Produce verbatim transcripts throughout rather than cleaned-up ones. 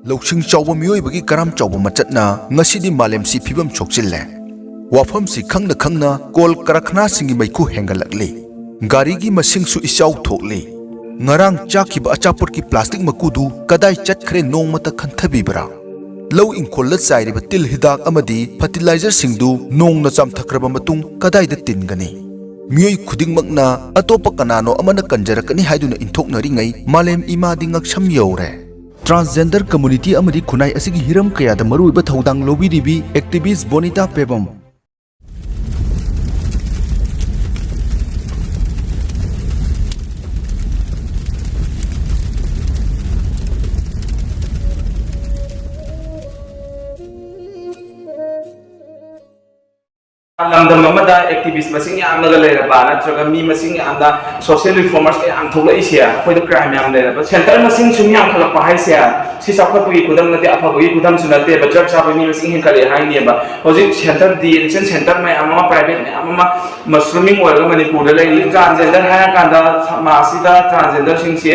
ꯂꯧꯁꯤꯡ ꯆꯥꯎꯕ ꯃꯤꯑꯣꯏꯕꯒꯤ ꯀꯔꯥꯝ ꯆꯥꯎꯕ ꯃꯆꯠꯅ ꯉꯁꯤꯗꯤ ꯃꯥꯂꯦꯝꯁꯤ ꯐꯤꯕꯝ ꯁꯣꯛꯆꯤꯜꯂꯦ꯫ ꯋꯥꯐꯝꯁꯤ ꯈꯪꯅ ꯈꯪꯅ ꯀꯣꯜ ꯀꯔꯈꯅꯥꯁꯤꯡꯒꯤ ꯃꯩꯈꯨ ꯍꯦꯟꯒꯠꯂꯛꯂꯤ꯫ ꯒꯥꯔꯤꯒꯤ ꯃꯁꯤꯡꯁꯨ ꯏꯆꯥꯎ ꯊꯣꯛꯂꯤ꯫ ꯉꯔꯥꯡ ꯆꯥꯈꯤꯕ ꯑꯆꯥꯄꯣꯠꯀꯤ ꯄ꯭ꯂꯥꯁꯇꯤꯛ ꯃꯀꯨꯗꯨ ꯀꯗꯥꯏ ꯆꯠꯈ꯭ꯔꯦ ꯅꯣꯡꯃꯇ ꯈꯟꯊꯕꯤꯕ꯭ꯔꯥ? ꯂꯧ ꯏꯪꯈꯣꯜꯗ ꯆꯥꯏꯔꯤꯕ ꯇꯤꯜ ꯍꯤꯗꯥꯛ ꯑꯃꯗꯤ ꯐꯔꯇꯤꯂꯥꯏꯖꯔꯁꯤꯡꯗꯨ ꯅꯣꯡꯅ ꯆꯥꯝꯊꯈ꯭ꯔꯕ ꯃꯇꯨꯡ ꯀꯗꯥꯏꯗ ꯇꯤꯟꯒꯅꯤ? ꯃꯤꯑꯣꯏ ꯈꯨꯗꯤꯡꯃꯛꯅ ꯑꯇꯣꯞꯄ ꯀꯅꯥꯅꯣ ꯑꯃꯅ ꯀꯟꯖꯔꯛꯀꯅꯤ ꯍꯥꯏꯗꯨꯅ ꯏꯟꯊꯣꯛꯅꯔꯤꯉꯩ ꯃꯥꯂꯦꯝ ꯏꯃꯥꯗꯤ ꯉꯛꯁꯝ ꯌꯧꯔꯦ꯫ Transgender community ꯑꯃꯗꯤ ꯈꯨꯟꯅꯥꯏ ꯑꯁꯤꯒꯤ ꯍꯤꯔꯝ ꯀꯌꯥꯗ ꯃꯔꯨꯑꯣꯏꯕ ꯊꯧꯗꯥꯡ ꯂꯧꯕꯤꯔꯤꯕꯤ activist ꯕꯣꯅꯤꯇꯥ ꯄꯦꯕꯝ꯫ ꯂꯝꯗꯝ ꯑꯃꯗ activist ꯃꯁꯤꯡ ꯌꯥꯝꯅꯒ ꯂꯩꯔꯕ, ꯅꯠꯇ꯭ꯔꯒ ꯃꯤ ꯃꯁꯤꯡ ꯌꯥꯝꯅ social reformers ꯀꯌꯥ ꯌꯥꯝ ꯊꯣꯛꯂꯛꯏꯁꯦ, ꯑꯩꯈꯣꯏꯗ crime ꯌꯥꯝ ꯂꯩꯔꯕ, center ꯃꯁꯤꯡ ꯁꯨꯝ ꯌꯥꯝꯈꯠꯂꯛꯄ ꯍꯥꯏꯁꯦ, ꯁꯤ ꯆꯥꯎꯈꯠꯄꯒꯤ ꯈꯨꯗꯝ ꯅꯠꯇꯦ, ꯑꯐꯕꯒꯤ ꯈꯨꯗꯝꯁꯨ ꯅꯠꯇꯦꯕ, drug ꯆꯥꯕ ꯃꯤ ꯃꯁꯤꯡ ꯍꯦꯟꯒꯠꯂꯛꯑꯦ ꯍꯥꯏꯅꯦꯕ꯫ ꯍꯧꯖꯤꯛ center, de-addiction center ꯃꯌꯥꯝ ꯑꯃ, private ꯃꯌꯥꯝ ꯑꯃ mushrooming ꯑꯣꯏꯔꯒ ꯃꯅꯤꯄꯨꯔꯗ ꯂꯩꯔꯤ꯫ Transgender ꯍꯥꯏꯔꯀꯥꯟꯗ ꯁꯃꯥꯖꯁꯤꯗ transgenderꯁꯤꯡꯁꯦ,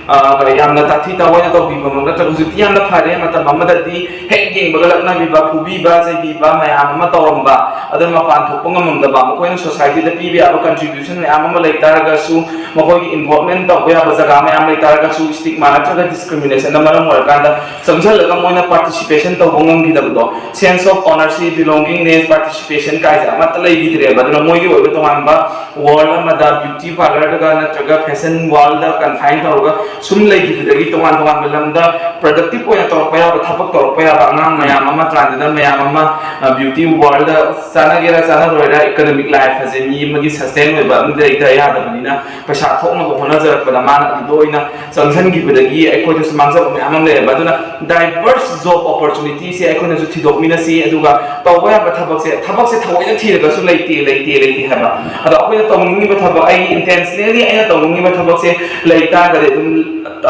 ꯑ, ꯌꯥꯝꯅ ꯇꯥꯊꯤ ꯇꯥꯑꯣꯏꯅ ꯇꯧꯕꯤꯕ ꯅꯠꯇ꯭ꯔꯒ ꯍꯧꯖꯤꯛꯇꯤ ꯌꯥꯝꯅ ꯐꯔꯦ꯫ ꯃꯇꯝ ꯑꯃꯗꯗꯤ ꯍꯦꯛ ꯌꯦꯡꯕꯒ ꯂꯛꯅꯕꯤꯕ, ꯐꯨꯕꯤꯕ, ꯆꯩꯕꯤꯕ ꯃꯌꯥꯝ ꯑꯃ ꯇꯧꯔꯝꯕ, ꯑꯗꯨꯅ ꯃꯄꯥꯟ ꯊꯣꯛꯄ ꯉꯝꯃꯝꯗꯕ, ꯃꯈꯣꯏꯅ societyꯗ ꯄꯤꯕ ꯌꯥꯕ contribution ꯃꯌꯥꯝ ꯑꯃ ꯂꯩ ꯇꯥꯔꯒꯁꯨ, ꯃꯈꯣꯏꯒꯤ involvement ꯇꯧꯕ ꯌꯥꯕ ꯖꯒꯥ ꯃꯌꯥꯝ ꯂꯩ ꯇꯥꯔꯒꯁꯨ, stigma ꯅꯠꯇ꯭ꯔꯒ discriminationꯅ ꯃꯔꯝ ꯑꯣꯏꯔꯀꯥꯟꯗ ꯆꯪꯁꯜꯂꯒ ꯃꯣꯏꯅ participation ꯇꯧꯕ ꯉꯝꯈꯤꯗꯕꯗꯣ, sense of ownership, belongingness, participation ꯀꯥꯏꯁꯦ ꯑꯃꯠꯇ ꯂꯩꯈꯤꯗ꯭ꯔꯦꯕ꯫ ꯑꯗꯨꯅ ꯃꯣꯏꯒꯤ ꯑꯣꯏꯕ ꯇꯣꯉꯥꯟꯕ world ꯑꯃꯗ beauty parlourꯗꯒ ꯅꯠꯇ꯭ꯔꯒ fashion worldꯗ confine ꯇꯧꯔꯒ ꯁꯨꯝ ꯂꯩꯈꯤꯕꯗꯒꯤ ꯇꯣꯉꯥꯟ ꯇꯣꯉꯥꯟꯕ ꯂꯝꯗ productive ꯑꯣꯏꯅ ꯇꯧꯔꯛꯄ ꯌꯥꯕ, ꯊꯕꯛ ꯇꯧꯔꯛꯄ ꯌꯥꯕ ꯑꯉꯥꯡ ꯃꯌꯥꯝ ꯑꯃ, transgender ꯃꯌꯥꯝ ꯑꯃ, ꯑ, beauty worldꯗ ꯆꯥꯟꯅꯒꯦꯔꯥ ꯆꯥꯟꯅꯔꯣꯏꯔꯥ economic life ꯑꯁꯦ ꯃꯤ ꯑꯃꯒꯤ sustain ꯑꯣꯏꯕ ꯑꯃꯗ ꯍꯦꯛꯇ ꯌꯥꯗꯕꯅꯤꯅ ꯄꯩꯁꯥ ꯊꯣꯛꯅꯕ ꯍꯣꯠꯅꯖꯔꯛꯄꯗ ꯃꯥꯅ ꯑꯗꯨꯗ ꯑꯣꯏꯅ ꯆꯪꯁꯤꯟꯈꯤꯕꯗꯒꯤ ꯑꯩꯈꯣꯏꯗꯁꯨ ꯃꯥꯡꯖꯕ ꯃꯌꯥꯝ ꯑꯃ ꯂꯩꯌꯦꯕ꯫ ꯑꯗꯨꯅ diverse job opportunityꯁꯦ ꯑꯩꯈꯣꯏꯅꯁꯨ ꯊꯤꯗꯣꯛꯃꯤꯟꯅꯁꯤ, ꯑꯗꯨꯒ ꯇꯧꯕ ꯌꯥꯕ ꯊꯕꯛꯁꯦ, ꯊꯕꯛꯁꯦ ꯊꯑꯣꯏꯅ ꯊꯤꯔꯒꯁꯨ ꯂꯩꯇꯦ, ꯂꯩꯇꯦ, ꯂꯩꯇꯦ ꯍꯥꯏꯕ꯫ ꯑꯗꯣ ꯑꯩꯈꯣꯏꯅ ꯇꯧꯅꯤꯡꯉꯤꯕ ꯊꯕꯛ, ꯑꯩ intentionally ꯑꯩꯅ ꯇꯧꯅꯤꯡꯉꯤꯕ ꯊꯕꯛꯁꯦ ꯂꯩ ꯇꯥꯔꯒꯗꯤ ꯑꯗꯨꯝ,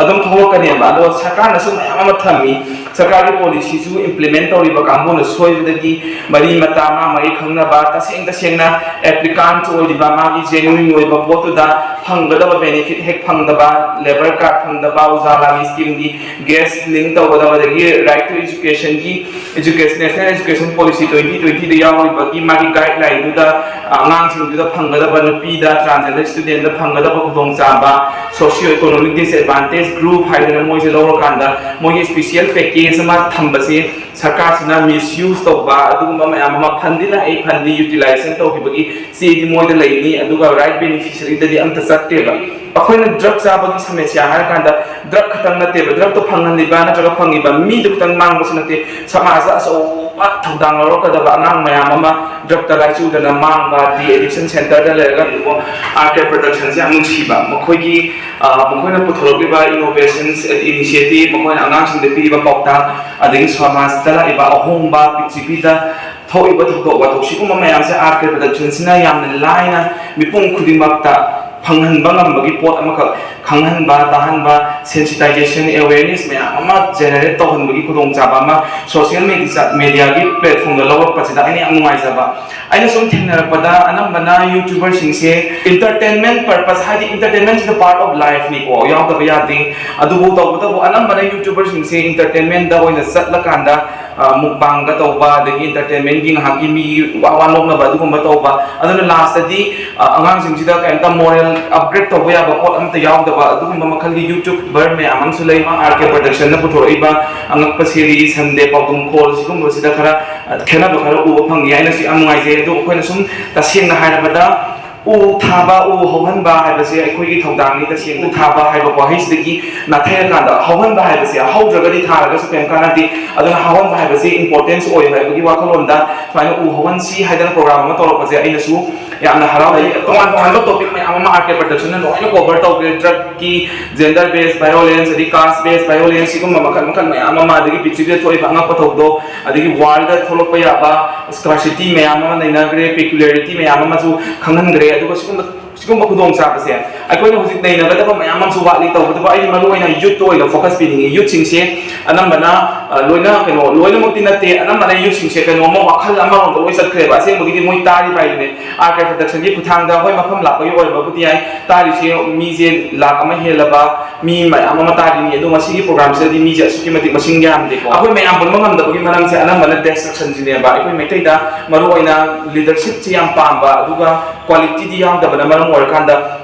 ꯑꯗꯨꯝ ꯊꯣꯛꯂꯛꯀꯅꯦꯕ꯫ ꯑꯗꯣ ꯁꯔꯀꯥꯔꯅꯁꯨ ꯃꯌꯥꯝ ꯑꯃ ꯊꯝꯃꯤ, ꯁꯔꯀꯥꯔꯒꯤ policyꯁꯨ implement ꯇꯧꯔꯤꯕ ꯀꯥꯡꯕꯨꯅ ꯁꯣꯏꯕꯗꯒꯤ ꯃꯔꯤ ꯃꯇꯥ ꯃꯥ ꯃꯔꯤ ꯈꯪꯅꯕ, ꯇꯁꯦꯡ ꯇꯁꯦꯡꯅ ꯑꯦꯄ꯭ꯂꯤꯀꯥꯟ ꯑꯣꯏꯔꯤꯕ, ꯃꯥꯒꯤ ꯖꯦꯅꯨꯏꯟ ꯑꯣꯏꯕ ꯄꯣꯠꯇꯨꯗ ꯐꯪꯒꯗꯕ ꯕꯦꯅꯤꯐꯤꯠ ꯍꯦꯛ ꯐꯪꯗꯕ, ꯂꯦꯕꯔ ꯀꯥꯔꯗ ꯐꯪꯗꯕ, ꯎꯖꯥꯂꯥꯒꯤ ꯁ꯭ꯀꯤꯝꯒꯤ ꯒꯦꯁ ꯂꯤꯡ ꯇꯧꯒꯗꯕ, ꯑꯗꯒꯤ ꯔꯥꯏꯠ ꯇꯨ ꯏꯖꯨꯀꯦꯁꯟꯒꯤ, education, national education policy twenty ꯇ꯭ꯋꯦꯟꯇꯤꯗ ꯌꯥꯎꯔꯤꯕꯒꯤ ꯃꯥꯒꯤ ꯒꯥꯏꯗꯂꯥꯏꯟꯗꯨꯗ, ꯑ, ꯑꯉꯥꯡꯁꯤꯡꯗꯨꯗ ꯐꯪꯒꯗꯕ, ꯅꯨꯄꯤꯗ, ꯇ꯭ꯔꯥꯟꯁꯖꯦꯟꯗꯔ ꯁ꯭ꯇꯨꯗꯦꯟꯗ ꯐꯪꯒꯗꯕ ꯈꯨꯗꯣꯡꯆꯥꯕ, ꯁꯣꯁꯤꯌꯣ ꯏꯀꯣꯅꯣꯃꯤꯛ ꯗꯤꯁꯑꯦꯗꯚꯥꯟꯇꯦꯖ ꯒ꯭ꯔꯨꯞ ꯍꯥꯏꯗꯅ ꯃꯣꯏꯁꯦ ꯂꯧꯔꯀꯥꯟꯗ ꯃꯣꯏꯒꯤ ꯁ꯭ꯄꯤꯁꯤꯌꯦꯜ ꯄꯦꯀꯦꯖ ꯑꯃ ꯊꯝꯕꯁꯦ ꯁꯔꯀꯥꯔꯁꯤꯅ ꯃꯤꯁꯌꯨꯁ ꯇꯧꯕ, ꯑꯗꯨꯒꯨꯝꯕ ꯃꯌꯥꯝ ꯑꯃ, ꯐꯟꯗꯤ ꯂꯥꯛꯏ, ꯐꯟꯗꯤ ꯌꯨꯇꯤꯂꯥꯏꯖꯦꯁꯟ ꯇꯧꯈꯤꯕꯒꯤ ꯆꯦꯗꯤ ꯃꯣꯏꯗ ꯂꯩꯅꯤ, ꯑꯗꯨꯒ ꯔꯥꯏꯠ ꯕꯦꯅꯤꯐꯤꯁꯔꯤꯗꯗꯤ ꯑꯝꯇ ꯆꯠꯇꯦꯕ꯫ ꯑꯩꯈꯣꯏꯅ ꯗ꯭ꯔꯒ ꯆꯥꯕꯒꯤ ꯁꯃꯁ꯭ꯌꯥ ꯍꯥꯏꯔꯀꯥꯟꯗ, ꯗ꯭ꯔꯒ ꯈꯛꯇꯪ ꯅꯠꯇꯦꯕ, ꯗ꯭ꯔꯒꯇꯣ ꯐꯪꯍꯜꯂꯤꯕ ꯅꯠꯇ꯭ꯔꯒ ꯐꯪꯉꯤꯕ ꯃꯤꯗꯨ ꯈꯛꯇꯪ ꯃꯥꯡꯕꯁꯨ ꯅꯠꯇꯦ, ꯁꯃꯥꯖꯇ ꯑꯆꯧꯕ ꯊꯧꯗꯥꯡ ꯂꯧꯔꯛꯀꯗꯕ ꯑꯉꯥꯡ ꯃꯌꯥꯝ ꯑꯃ ꯗ꯭ꯔꯒꯇ ꯂꯥꯏꯆꯨꯗꯅ ꯃꯥꯡꯕ, ꯗꯤ ꯑꯦꯗꯤꯛꯁꯟ ꯁꯦꯟꯇꯔꯗ ꯂꯩꯔꯒ꯫ ꯑꯥꯔ ꯀꯦ ꯄ꯭ꯔꯗꯛꯁꯟꯁꯦ ꯌꯥꯝ ꯅꯨꯡꯁꯤꯕ, ꯃꯈꯣꯏꯒꯤ, ꯑ, ꯃꯈꯣꯏꯅ ꯄꯨꯊꯣꯔꯛꯂꯤꯕ ꯏꯅꯣꯚꯦꯁꯟꯁ, ꯏꯅꯤꯁꯤꯌꯦꯇꯤꯚ, ꯃꯈꯣꯏꯅ ꯑꯉꯥꯡꯁꯤꯡꯗ ꯄꯤꯔꯤꯕ ꯄꯥꯎꯇꯥꯛ, ꯑꯗꯒꯤ ꯁꯃꯥꯖꯇ ꯂꯥꯛꯏꯕ ꯑꯍꯣꯡꯕ, ꯄ꯭ꯔꯤꯊꯤꯕꯤꯗ ꯊꯣꯛꯏꯕ ꯊꯧꯗꯣꯛ ꯋꯥꯊꯣꯛ ꯁꯤꯒꯨꯝꯕ ꯃꯌꯥꯝꯁꯦ ꯑꯥꯔ ꯀꯦ ꯄ꯭ꯔꯗꯛꯁꯟꯁꯤꯅ ꯌꯥꯝꯅ ꯂꯥꯏꯅ ꯃꯤꯄꯨꯝ ꯈꯨꯗꯤꯡꯃꯛꯇ ꯐꯪꯍꯟꯕ ꯉꯝꯕꯒꯤ ꯄꯣꯠ ꯑꯃꯈꯛ, ꯈꯪꯍꯟꯕ, ꯇꯥꯍꯟꯕ, ꯁꯦꯟꯁꯤꯇꯥꯏꯖꯦꯁꯟ, ꯑꯦꯋꯦꯔꯅꯦꯁ ꯃꯌꯥꯝ ꯑꯃ ꯖꯦꯅꯦꯔꯦꯠ ꯇꯧꯍꯟꯕꯒꯤ ꯈꯨꯗꯣꯡꯆꯥꯕ ꯑꯃ ꯁꯣꯁꯤꯌꯦꯜ ꯃꯦꯗꯤꯌꯥꯒꯤ ꯄ꯭ꯂꯦꯠꯐꯣꯝꯗ ꯂꯧꯔꯛꯄꯁꯤꯗ ꯑꯩꯅ ꯌꯥꯝ ꯅꯨꯡꯉꯥꯏꯖꯕ꯫ ꯑꯩꯅ ꯁꯨꯝ ꯊꯦꯡꯅꯔꯛꯄꯗ, ꯑꯅꯝꯕꯅ ꯌꯨꯇ꯭ꯌꯨꯕꯔꯁꯤꯡꯁꯦ ꯏꯟꯇꯔꯇꯦꯟꯃꯦꯟ ꯄꯔꯄꯁ, ꯍꯥꯏꯗꯤ entertainment is the part of life ꯅꯤꯀꯣ, ꯌꯥꯎꯗꯕ ꯌꯥꯗꯦ꯫ ꯑꯗꯨꯕꯨ ꯇꯧꯕꯇꯕꯨ ꯑꯅꯝꯕꯅ ꯌꯨꯇ꯭ꯌꯨꯕꯔꯁꯤꯡꯁꯦ ꯏꯟꯇꯔꯇꯦꯟꯃꯦꯟꯗ ꯑꯣꯏꯅ ꯆꯠꯂꯀꯥꯟꯗ, ꯑ, ꯃꯨꯛꯕꯥꯡꯒ ꯇꯧꯕ, ꯑꯗꯒꯤ ꯏꯟꯇꯔꯇꯦꯟꯃꯦꯟꯒꯤ ꯉꯥꯏꯍꯥꯛꯀꯤ ꯃꯤꯒꯤ ꯋꯥ ꯋꯥ ꯅꯣꯛꯅꯕ ꯑꯗꯨꯒꯨꯝꯕ ꯇꯧꯕ, ꯑꯗꯨꯅ ꯂꯥꯁꯇꯗꯤ, ꯑ, ꯑꯉꯥꯡꯁꯤꯡꯁꯤꯗ ꯀꯩꯝꯇ ꯃꯣꯔꯦꯜ ꯑꯞꯒ꯭ꯔꯦꯗ ꯇꯧꯕ ꯌꯥꯕ ꯄꯣꯠ ꯑꯝꯇ ꯌꯥꯎꯗꯕ ꯑꯗꯨꯒꯨꯝꯕ ꯃꯈꯜꯒꯤ ꯌꯨꯇ꯭ꯌꯨꯕꯔ ꯃꯌꯥꯝ ꯑꯃꯁꯨ ꯂꯩ꯫ ꯑꯥꯔ ꯀꯦ ꯄ꯭ꯔꯗꯛꯁꯟꯅ ꯄꯨꯊꯣꯔꯛꯏꯕ ꯑꯉꯛꯄ ꯁꯦꯔꯤ, ꯁꯟꯗꯦ ꯄꯥꯎꯗꯝ ꯈꯣꯜ, ꯁꯤꯒꯨꯝꯕꯁꯤꯗ ꯈꯔ, ꯑ, ꯈꯦꯠꯅꯕ ꯈꯔ ꯎꯕ ꯐꯪꯉꯤ꯫ ꯑꯩꯅꯁꯨ ꯌꯥꯝ ꯅꯨꯡꯉꯥꯏꯖꯩ꯫ ꯑꯗꯣ ꯑꯩꯈꯣꯏꯅ ꯁꯨꯝ ꯇꯁꯦꯡꯅ ꯍꯥꯏꯔꯕꯗ, ꯎ ꯊꯥꯕ, ꯎ ꯍꯧꯍꯟꯕ ꯍꯥꯏꯕꯁꯦ ꯑꯩꯈꯣꯏꯒꯤ ꯊꯧꯗꯥꯡꯅꯤ꯫ ꯇꯁꯦꯡꯅ ꯎ ꯊꯥꯕ ꯍꯥꯏꯕ ꯋꯥꯍꯩꯁꯤꯗꯒꯤ ꯅꯥꯊꯩꯔꯀꯥꯟꯗ, ꯍꯧꯍꯟꯕ ꯍꯥꯏꯕꯁꯦ, ꯍꯧꯗ꯭ꯔꯒꯗꯤ ꯊꯥꯔꯒꯁꯨ ꯀꯔꯤꯝ ꯀꯥꯟꯅꯗꯦ꯫ ꯑꯗꯨꯅ ꯍꯧꯍꯟꯕ ꯍꯥꯏꯕꯁꯤ ꯏꯝꯄꯣꯔꯇꯦꯟꯁ ꯑꯣꯏ ꯍꯥꯏꯕꯒꯤ ꯋꯥꯈꯜꯂꯣꯟꯗ ꯁꯨꯃꯥꯏꯅ ꯎ ꯍꯧꯍꯟꯁꯤ ꯍꯥꯏꯗꯅ ꯄ꯭ꯔꯣꯒ꯭ꯔꯥꯝ ꯑꯃ ꯇꯧꯔꯛꯄꯁꯦ ꯑꯩꯅꯁꯨ ꯌꯥꯝꯅ ꯍꯔꯥꯎꯖꯩ꯫ ꯇꯣꯉꯥꯟ ꯇꯣꯉꯥꯟꯕ ꯇꯣꯄꯤꯛ ꯃꯌꯥꯝ ꯑꯃ ꯑꯥꯔ ꯀꯦ ꯄ꯭ꯔꯗꯛꯁꯟꯅ ꯂꯣꯏꯅ ꯀꯣꯚꯔ ꯇꯧꯈ꯭ꯔꯦ꯫ ꯗ꯭ꯔꯒꯀꯤ, ꯖꯦꯟꯗꯔ ꯕꯦꯁ ꯚꯥꯏꯑꯣꯂꯦꯟꯁ, ꯑꯗꯩ ꯀꯥꯁ ꯕꯦꯁ ꯚꯥꯏꯑꯣꯂꯦꯟꯁ, ꯁꯤꯒꯨꯝꯕ ꯃꯈꯜ ꯃꯈꯜ ꯃꯌꯥꯝ ꯑꯃ, ꯑꯗꯒꯤ ꯄ꯭ꯔꯤꯊꯤꯕꯤꯗ ꯊꯣꯛꯏꯕ ꯑꯉꯛꯄ ꯊꯧꯗꯣꯛ, ꯑꯗꯒꯤ ꯋꯥꯔꯜꯗ ꯊꯣꯛꯂꯛꯄ ꯌꯥꯕ ꯁ꯭ꯀꯥꯔꯁꯤꯇꯤ ꯃꯌꯥꯝ ꯑꯃ ꯅꯩꯅꯈ꯭ꯔꯦ, ꯄꯦꯀꯨꯂꯔꯤꯇꯤ ꯃꯌꯥꯝ ꯑꯃꯁꯨ ꯈꯪꯍꯟꯈ꯭ꯔꯦ꯫ ꯑꯗꯨꯒ ꯁꯤꯒꯨꯝꯕ ꯁꯤꯒꯨꯝꯕ ꯈꯨꯗꯣꯡꯆꯥꯕꯁꯦ ꯑꯩꯈꯣꯏꯅ ꯍꯧꯖꯤꯛ ꯅꯩꯅꯒꯗꯕ ꯃꯌꯥꯝ ꯑꯃꯁꯨ ꯋꯥꯠꯂꯤ꯫ ꯇꯧꯕꯇꯕꯨ ꯑꯩꯗꯤ ꯃꯔꯨ ꯑꯣꯏꯅ ꯌꯨꯠꯇ ꯑꯣꯏꯅ ꯐꯣꯀꯁ ꯄꯤꯅꯤꯡꯉꯤ꯫ ꯌꯨꯠꯁꯤꯡꯁꯦ ꯑꯅꯝꯕꯅ, ꯑ, ꯂꯣꯏꯅ, ꯀꯩꯅꯣ, ꯂꯣꯏꯅꯃꯛꯇꯤ ꯅꯠꯇꯦ, ꯑꯅꯝꯕꯅ ꯌꯨꯠꯁꯤꯡꯁꯦ ꯀꯩꯅꯣꯝꯃ ꯋꯥꯈꯜ ꯑꯃꯔꯣꯝꯗ ꯂꯣꯏ ꯆꯠꯈ꯭ꯔꯦꯕ꯫ ꯑꯁꯦꯡꯕꯒꯤꯗꯤ ꯃꯣꯏ ꯇꯥꯔꯤꯕ ꯍꯥꯏꯗꯨꯅꯦ, ꯑꯥꯔ ꯀꯦ ꯄ꯭ꯔꯗꯛꯁꯟꯒꯤ ꯈꯨꯠꯊꯥꯡꯗ꯫ ꯍꯣꯏ, ꯃꯐꯝ ꯂꯥꯞꯄꯒꯤ ꯑꯣꯏꯔꯝꯕꯕꯨꯗꯤ ꯌꯥꯏ, ꯇꯥꯔꯤꯁꯦ ꯃꯤꯁꯦ ꯂꯥꯛ ꯑꯃ ꯍꯦꯜꯂꯕ ꯃꯤ ꯃꯌꯥꯝ ꯑꯃ ꯇꯥꯔꯤꯅꯤ꯫ ꯑꯗꯣ ꯉꯁꯤꯒꯤ ꯄ꯭ꯔꯣꯒ꯭ꯔꯥꯝꯁꯤꯗꯗꯤ ꯃꯤꯁꯦ ꯑꯁꯨꯛꯀꯤ ꯃꯇꯤꯛ ꯃꯁꯤꯡ ꯌꯥꯝꯗꯦꯀꯣ꯫ ꯑꯩꯈꯣꯏ ꯃꯌꯥꯝ ꯄꯨꯟꯕ ꯉꯝꯗꯕꯒꯤ ꯃꯔꯝꯁꯦ ꯑꯅꯝꯕꯅ ꯗꯤꯁꯇ꯭ꯔꯛꯁꯟꯁꯤꯅꯦꯕ꯫ ꯑꯩꯈꯣꯏ ꯃꯩꯇꯩꯗ ꯃꯔꯨꯑꯣꯏꯅ ꯂꯤꯗꯔꯁꯤꯞꯁꯤ ꯌꯥꯝ ꯄꯥꯝꯕ, ꯑꯗꯨꯒ ꯀ꯭ꯋꯥꯂꯤꯇꯤꯗꯤ ꯌꯥꯎꯗꯕꯅ ꯃꯔꯝ ꯑꯣꯏꯔꯀꯥꯟꯗ,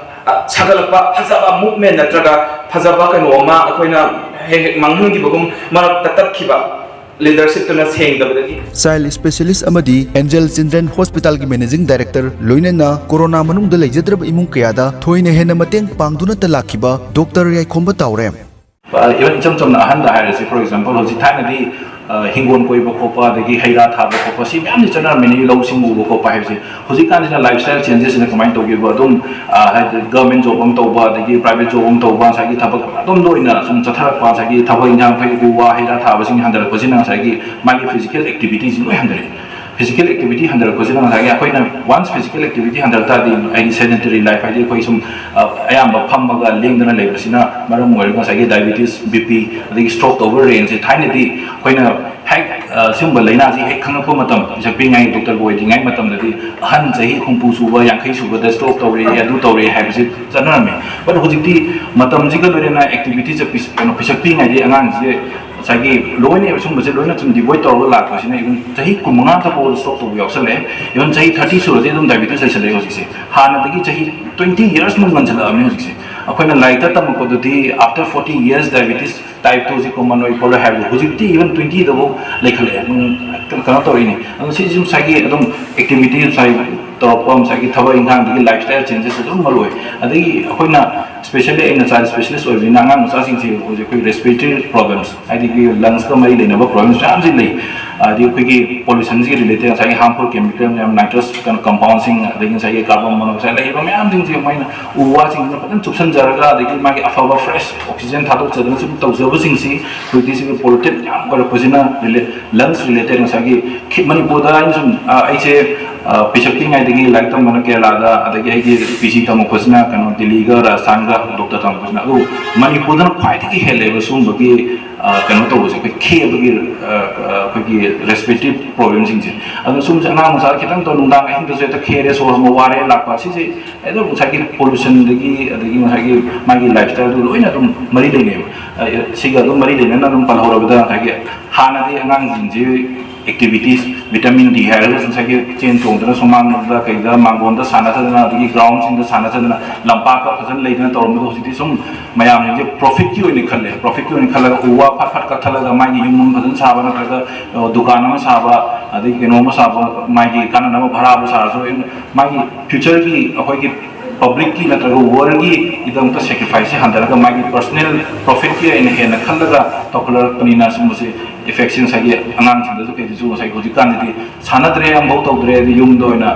ꯑ, ꯁꯥꯒꯠꯂꯛꯄ ꯐꯖꯕ ꯃꯨꯚꯃꯦꯟ ꯅꯠꯇ꯭ꯔꯒ ꯐꯖꯕ ꯀꯩꯅꯣ ꯑꯃ ꯑꯩꯈꯣꯏꯅ ꯍꯦꯛ ꯍꯦꯛ ꯃꯥꯡꯍꯟꯈꯤꯕꯒꯨꯝ, ꯃꯔꯛꯇ ꯇꯠꯈꯤꯕ ꯂꯤꯗꯔꯁꯤꯞꯇꯨꯅ ꯁꯦꯡꯗꯕꯗꯒꯤ꯫ Child Specialist ꯑꯃꯗꯤ Angel Children Hospitalꯒꯤ Managing Director, ꯂꯣꯏꯅꯅ ꯀꯣꯔꯣꯅꯥ ꯃꯅꯨꯡꯗ ꯂꯩꯖꯗ꯭ꯔꯕ ꯏꯃꯨꯡ ꯀꯌꯥꯗ ꯊꯣꯏꯅ ꯍꯦꯟꯅ ꯃꯇꯦꯡ ꯄꯥꯡꯗꯨꯅꯇ ꯂꯥꯛꯈꯤꯕ ꯗꯣꯛꯇꯔ ꯌꯥꯏꯈꯣꯝꯕ ꯇꯥꯎꯔꯦ꯫ ꯑ, even ꯏꯆꯝ ꯆꯝꯅ ꯑꯍꯟꯗ ꯍꯥꯏꯔꯁꯤ, for example, ꯍꯧꯖꯤꯛ ꯊꯥꯏꯅꯗꯤ, ꯑ, ꯍꯤꯡꯒꯣꯜ ꯀꯣꯏꯕ ꯈꯣꯠꯄ, ꯑꯗꯒꯤ ꯍꯩ ꯔꯥ ꯊꯥꯕ ꯈꯣꯠꯄ, ꯁꯤ ꯃꯌꯥꯝꯗꯤ ꯆꯠꯅꯔꯝꯃꯤꯅꯤ, ꯂꯧ ꯁꯤꯡ ꯎꯕ ꯈꯣꯠꯄ ꯍꯥꯏꯕꯁꯦ꯫ ꯍꯧꯖꯤꯛꯀꯥꯟꯁꯤꯅ lifestyle changesꯁꯤꯅ ꯀꯃꯥꯏꯅ ꯇꯧꯒꯦꯕ? ꯑꯗꯨꯝ, ꯑ, ꯍꯥꯏꯗꯤ government job ꯑꯃ ꯇꯧꯕ, ꯑꯗꯒꯤ private job ꯑꯃ ꯇꯧꯕ, ꯉꯁꯥꯏꯒꯤ ꯊꯕꯛ ꯑꯗꯣꯝꯗ ꯑꯣꯏꯅ ꯁꯨꯝ ꯆꯠꯊꯔꯛꯄ, ꯉꯁꯥꯏꯒꯤ ꯊꯕꯛ ꯏꯟꯈꯥꯡ, ꯑꯩꯈꯣꯏ ꯎ ꯋꯥ, ꯍꯩ ꯔꯥ ꯊꯥꯕꯁꯤꯡ ꯍꯟꯊꯔꯛꯄꯁꯤꯅ ꯉꯁꯥꯏꯒꯤ ꯃꯥꯒꯤ physical activityꯁꯤ ꯂꯣꯏ ꯍꯟꯊꯔꯛꯑꯦ꯫ Physical activity ꯍꯟꯊꯔꯛꯄꯁꯤꯅ ꯉꯁꯥꯏꯒꯤ ꯑꯩꯈꯣꯏꯅ once physical activity ꯍꯟꯊꯔꯛ ꯇꯥꯔꯗꯤ, ꯍꯥꯏꯗꯤ sedentary life, ꯍꯥꯏꯗꯤ ꯑꯩꯈꯣꯏ ꯁꯨꯝ, ꯑ, ꯑꯌꯥꯝꯕ ꯐꯝꯃꯒ ꯂꯦꯡꯗꯅ ꯂꯩꯕꯁꯤꯅ ꯃꯔꯝ ꯑꯣꯏꯔꯒ ꯉꯁꯥꯏꯒꯤ diabetes, BP, ꯑꯗꯒꯤ stroke ꯇꯧꯕ rangeꯁꯦ ꯊꯥꯏꯅꯗꯤ ꯑꯩꯈꯣꯏꯅ ꯍꯦꯛ, ꯑ, ꯁꯤꯒꯨꯝꯕ ꯂꯥꯏꯅꯥꯁꯤ ꯍꯦꯛ ꯈꯪꯉꯛꯄ ꯃꯇꯝ, ꯄꯤꯁꯛ ꯄꯤꯛꯏꯉꯩ ꯗꯣꯛꯇꯔꯒ ꯑꯣꯏꯗ꯭ꯔꯤꯉꯩ ꯃꯇꯝꯗꯗꯤ ꯑꯍꯟ ꯆꯍꯤ ꯍꯨꯝꯐꯨ ꯁꯨꯕ, ꯌꯥꯡꯈꯩ ꯁꯨꯕꯗ stroke ꯇꯧꯔꯛꯑꯦ, ꯑꯗꯨ ꯇꯧꯔꯛꯑꯦ ꯍꯥꯏꯕꯁꯤ ꯆꯠꯅꯔꯝꯃꯤ꯫ But ꯍꯧꯖꯤꯛꯇꯤ ꯃꯇꯝꯁꯤꯒ ꯂꯣꯏꯅꯅ activityꯁꯦ ꯄꯤꯁ-, ꯀꯩꯅꯣ, ꯄꯤꯁꯛ ꯄꯤꯛꯏꯉꯩꯗꯒꯤ ꯑꯉꯥꯡꯁꯦ ꯉꯁꯥꯏꯒꯤ ꯂꯣꯏꯅ ꯁꯨꯝꯕꯁꯦ ꯂꯣꯏꯅ ꯁꯨꯝ devoid ꯇꯧꯔꯒ ꯂꯥꯛꯄꯁꯤꯅ even ꯆꯍꯤ ꯀꯨꯟꯃꯉꯥꯗ ꯐꯥꯎꯕ stroke ꯇꯧꯕ ꯌꯥꯎꯁꯜꯂꯛꯑꯦ꯫ Even ꯆꯍꯤ thirty ꯁꯨꯔꯗꯤ ꯑꯗꯨꯝ diabetes ꯂꯩꯁꯜꯂꯛꯑꯦ ꯍꯧꯖꯤꯛꯁꯦ꯫ ꯍꯥꯟꯅꯗꯒꯤ ꯆꯍꯤ twenty years ꯃꯨꯛ ꯉꯟꯁꯜꯂꯛꯑꯕꯅꯤ ꯍꯧꯖꯤꯛꯁꯦ꯫ ꯑꯩꯈꯣꯏꯅ ꯂꯥꯏꯔꯤꯛꯇ ꯇꯝꯃꯛꯄꯗꯨꯗꯤ after forty years diabetes type twoꯁꯤ common ꯑꯣꯏ ꯈꯣꯠꯂꯦ ꯍꯥꯏꯕꯗꯣ, ꯍꯧꯖꯤꯛꯇꯤ even twentyꯗꯐꯥꯎ ꯂꯩꯈꯠꯂꯛꯑꯦ꯫ ꯎꯝ, ꯀꯩꯅꯣ ꯇꯧꯔꯤꯅꯤ꯫ ꯑꯗꯣ ꯁꯤꯁꯨ ꯉꯁꯥꯏꯒꯤ ꯑꯗꯨꯝ activity ꯉꯁꯥꯏ ꯇꯧꯔꯛꯄ, ꯉꯁꯥꯏꯒꯤ ꯊꯕꯛ ꯏꯪꯈꯥꯡꯗꯒꯤ lifestyle changes ꯑꯗꯨꯝ ꯃꯔꯨ ꯑꯣꯏ꯫ ꯑꯗꯒꯤ ꯑꯩꯈꯣꯏꯅ specially ꯑꯩꯅ child specialist ꯑꯣꯏꯕꯅꯤꯅ ꯑꯉꯥꯡ ꯃꯆꯥꯁꯤꯡꯁꯦ ꯍꯧꯖꯤꯛ ꯑꯩꯈꯣꯏ respiratory problems, ꯍꯥꯏꯗꯤ ꯑꯩꯈꯣꯏꯒꯤ lungsꯀ ꯃꯔꯤ ꯂꯩꯅꯕ problems ꯃꯌꯥꯝꯁꯤ ꯂꯩ꯫ ꯍꯥꯏꯗꯤ ꯑꯩꯈꯣꯏꯒꯤ pollutionꯒꯤ related ꯉꯁꯥꯏꯒꯤ harmful chemical ꯃꯌꯥꯝ, nitrous ꯀꯩꯅꯣ compoundꯁꯤꯡ, ꯑꯗꯒꯤ ꯉꯁꯥꯏꯒꯤ carbon monoxide ꯂꯩꯔꯤꯕ ꯃꯌꯥꯝꯁꯤꯡꯁꯦ ꯃꯣꯏꯅ ꯎ ꯋꯥꯁꯤꯡꯁꯤꯅ ꯐꯖꯅ ꯆꯨꯞꯁꯤꯟꯖꯔꯒ, ꯑꯗꯒꯤ ꯃꯥꯒꯤ ꯑꯐꯕ fresh oxygen ꯊꯥꯗꯣꯛꯆꯗꯅ ꯁꯨꯝ ꯇꯧꯖ ꯇꯧꯕꯁꯤꯡꯁꯤ ꯍꯧꯖꯤꯛꯇꯤ ꯁꯤꯒꯤ ꯄꯣꯂꯨꯇꯦꯠ ꯌꯥꯝ ꯑꯣꯏꯔꯛꯄꯁꯤꯅ ꯂꯪꯁ ꯔꯤꯂꯦꯇꯦꯠ ꯉꯁꯥꯏꯒꯤ ꯈꯤ-, ꯃꯅꯤꯄꯨꯔꯗ ꯑꯩꯅ ꯁꯨꯝ, ꯑ, ꯑꯩꯁꯦ, ꯑ, ꯄꯤꯁꯛ ꯄꯤꯛꯏꯉꯩꯗꯒꯤ ꯂꯥꯏꯔꯤꯛ ꯇꯝꯕꯅ ꯀꯦꯔꯂꯥꯗ, ꯑꯗꯒꯤ ꯑꯩꯒꯤ ꯄꯤ ꯖꯤ ꯇꯝꯃꯛꯄꯁꯤꯅ ꯀꯩꯅꯣ ꯗꯤꯜꯂꯤꯒ ꯔꯥꯖꯁꯊꯥꯟꯒ ꯗꯣꯛꯇꯔ ꯇꯝꯃꯛꯄꯁꯤꯅ꯫ ꯑꯗꯨ ꯃꯅꯤꯄꯨꯔꯗꯅ ꯈ꯭ꯋꯥꯏꯗꯒꯤ ꯍꯦꯜꯂꯦꯕ ꯁꯤꯒꯨꯝꯕꯒꯤ, ꯑ, ꯀꯩꯅꯣ ꯇꯧꯕꯁꯦ, ꯑꯩꯈꯣꯏ ꯈꯦꯕꯒꯤ, ꯑ, ꯑ, ꯑꯩꯈꯣꯏꯒꯤ ꯔꯦꯁꯄꯤꯔꯦꯇꯤꯚ ꯄ꯭ꯔꯣꯕ꯭ꯂꯦꯝꯁꯤꯡꯁꯦ꯫ ꯑꯗꯨꯅ ꯁꯨꯝ ꯑꯉꯥꯡ ꯃꯆꯥ ꯈꯤꯇꯪ ꯇꯧ, ꯅꯨꯡꯗꯥꯡ ꯑꯍꯤꯡꯗꯁꯨ ꯍꯦꯛꯇ ꯈꯦꯔꯦ, ꯁꯣꯔ ꯍꯣꯟꯕ ꯋꯥꯔꯦ ꯂꯥꯛꯄ, ꯁꯤꯁꯦ ꯑꯗꯨꯝ ꯉꯁꯥꯏꯒꯤ ꯄꯣꯂꯨꯁꯟꯗꯒꯤ, ꯑꯗꯒꯤ ꯉꯁꯥꯏꯒꯤ ꯃꯥꯒꯤ ꯂꯥꯏꯐ ꯁ꯭ꯇꯥꯏꯜꯗꯨ ꯂꯣꯏꯅ ꯑꯗꯨꯝ ꯃꯔꯤ ꯂꯩꯅꯩꯕ꯫ ꯑ, ꯁꯤꯒ ꯑꯗꯨꯝ ꯃꯔꯤ ꯂꯩꯅꯅ ꯑꯗꯨꯝ ꯄꯜꯍꯧꯔꯕꯗ, ꯉꯁꯥꯏꯒꯤ ꯍꯥꯟꯅꯗꯤ ꯑꯉꯥꯡꯁꯤꯡꯁꯤ ꯑꯦꯛꯇꯤꯚꯤꯇꯤꯁ, ꯚꯤꯇꯥꯃꯤꯟ ꯗꯤ ꯍꯥꯏꯔꯒ ꯉꯁꯥꯏꯒꯤ ꯆꯦꯟ ꯆꯣꯡꯗꯅ ꯁꯨꯃꯥꯡꯗ ꯀꯩꯗ ꯃꯥꯡꯒꯣꯟꯗ ꯁꯥꯟꯅꯖꯗꯅ, ꯑꯗꯒꯤ ꯒ꯭ꯔꯥꯎꯟꯁꯤꯡꯗ ꯁꯥꯟꯅꯖꯗꯅ, ꯂꯝꯄꯥꯛꯀ ꯐꯖꯅ ꯂꯩꯗꯅ ꯇꯧꯔꯝꯕꯗꯣ, ꯍꯧꯖꯤꯛꯇꯤ ꯁꯨꯝ ꯃꯌꯥꯝꯁꯤꯡꯁꯦ ꯄ꯭ꯔꯣꯐꯤꯠꯀꯤ ꯑꯣꯏꯅ ꯈꯜꯂꯦ꯫ ꯄ꯭ꯔꯣꯐꯤꯠꯀꯤ ꯑꯣꯏꯅ ꯈꯜꯂꯒ ꯎ ꯋꯥ ꯐꯠ ꯐꯠ ꯀꯛꯊꯠꯂꯒ ꯃꯥꯒꯤ ꯌꯨꯝ ꯑꯃ ꯐꯖꯅ ꯁꯥꯕ ꯅꯠꯇ꯭ꯔꯒ, ꯑ, ꯗꯨꯀꯥꯟ ꯑꯃ ꯁꯥꯕ, ꯑꯗꯒꯤ ꯀꯩꯅꯣ ꯑꯃ ꯁꯥꯕ, ꯃꯥꯒꯤ ꯀꯥꯟꯅꯅꯕ ꯚꯔꯥꯕꯨ ꯁꯥꯔꯁꯨ, ꯃꯥꯒꯤ ꯐ꯭ꯌꯨꯆꯔꯒꯤ ꯑꯩꯈꯣꯏꯒꯤ ꯄꯕ꯭ꯂꯤꯛꯀꯤ ꯅꯠꯇ꯭ꯔꯒ ꯋꯥꯔꯜꯒꯤꯗꯃꯛꯇ ꯁꯦꯀ꯭ꯔꯤꯐꯥꯏꯁꯁꯦ ꯍꯟꯊꯔꯒ ꯃꯥꯒꯤ ꯄꯔꯁꯣꯅꯦꯜ ꯄ꯭ꯔꯣꯐꯤꯠꯀꯤ ꯑꯣꯏꯅ ꯍꯦꯟꯅ ꯈꯜꯂꯒ ꯇꯧꯈꯠꯂꯛꯄꯅꯤꯅ ꯁꯨꯝꯕꯁꯦ ꯏꯐꯦꯛꯁꯦ ꯉꯁꯥꯏꯒꯤ ꯑꯉꯥꯡꯁꯤꯡꯗꯁꯨ ꯀꯩꯗꯁꯨ ꯉꯁꯥꯏꯒꯤ ꯍꯧꯖꯤꯛꯀꯥꯟꯗꯗꯤ ꯁꯥꯟꯅꯗ꯭ꯔꯦ, ꯑꯃꯐꯥꯎ ꯇꯧꯗ꯭ꯔꯦ꯫ ꯑꯗꯨ ꯌꯨꯝꯗ ꯑꯣꯏꯅ,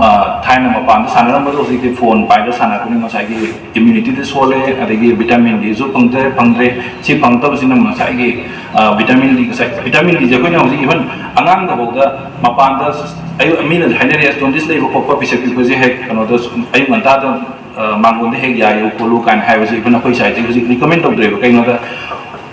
ꯑ, ꯊꯥꯏꯅ ꯃꯄꯥꯟꯗ ꯁꯥꯟꯅꯔꯝꯕꯗꯣ ꯍꯧꯖꯤꯛꯇꯤ ꯐꯣꯟ ꯄꯥꯏꯔꯒ ꯁꯥꯟꯅꯔꯛꯄꯅꯤꯅ ꯉꯁꯥꯏꯒꯤ ꯏꯝꯌꯨꯅꯤꯇꯤꯗ ꯁꯣꯜꯂꯦ, ꯑꯗꯒꯤ ꯚꯤꯇꯥꯃꯤꯟ ꯗꯤꯁꯨ ꯐꯪꯗ꯭ꯔꯦ, ꯐꯪꯗ꯭ꯔꯦ꯫ ꯁꯤ ꯐꯪꯉꯛꯇꯕꯁꯤꯅ ꯉꯁꯥꯏꯒꯤ, ꯑ, ꯚꯤꯇꯥꯃꯤꯟ ꯗꯤ, ꯉꯁꯥꯏ ꯚꯤꯇꯥꯃꯤꯟ ꯗꯤꯁꯦ ꯑꯩꯈꯣꯏꯅ ꯍꯧꯖꯤꯛ ꯏꯚꯟ ꯑꯉꯥꯡꯗꯐꯥꯎꯗ ꯃꯄꯥꯟꯗ ꯑꯌꯨꯛ ꯃꯤꯅ ꯍꯥꯏꯅꯔꯤ, "ꯑꯁ, ꯖꯣꯟꯗꯤꯁ ꯂꯩꯕ ꯈꯣꯠꯄ ꯄꯤꯁꯛ ꯄꯤꯛꯄꯁꯦ ꯍꯦꯛ ꯀꯩꯅꯣꯗ ꯑꯌꯨꯛ ꯉꯟꯇꯥꯗ, ꯑ, ꯃꯥꯡꯒꯣꯟꯗ ꯍꯦꯛ ꯌꯥꯏꯌꯨ ꯈꯣꯠꯂꯨ" ꯀꯥꯏꯅ ꯍꯥꯏꯕꯁꯦ ꯏꯚꯟ ꯑꯩꯈꯣꯏ ꯁꯥꯏꯠꯇꯒꯤ ꯍꯧꯖꯤꯛ ꯔꯤꯀꯃꯦꯟ ꯇꯧꯗ꯭ꯔꯦꯕ꯫ ꯀꯩꯅꯣꯗ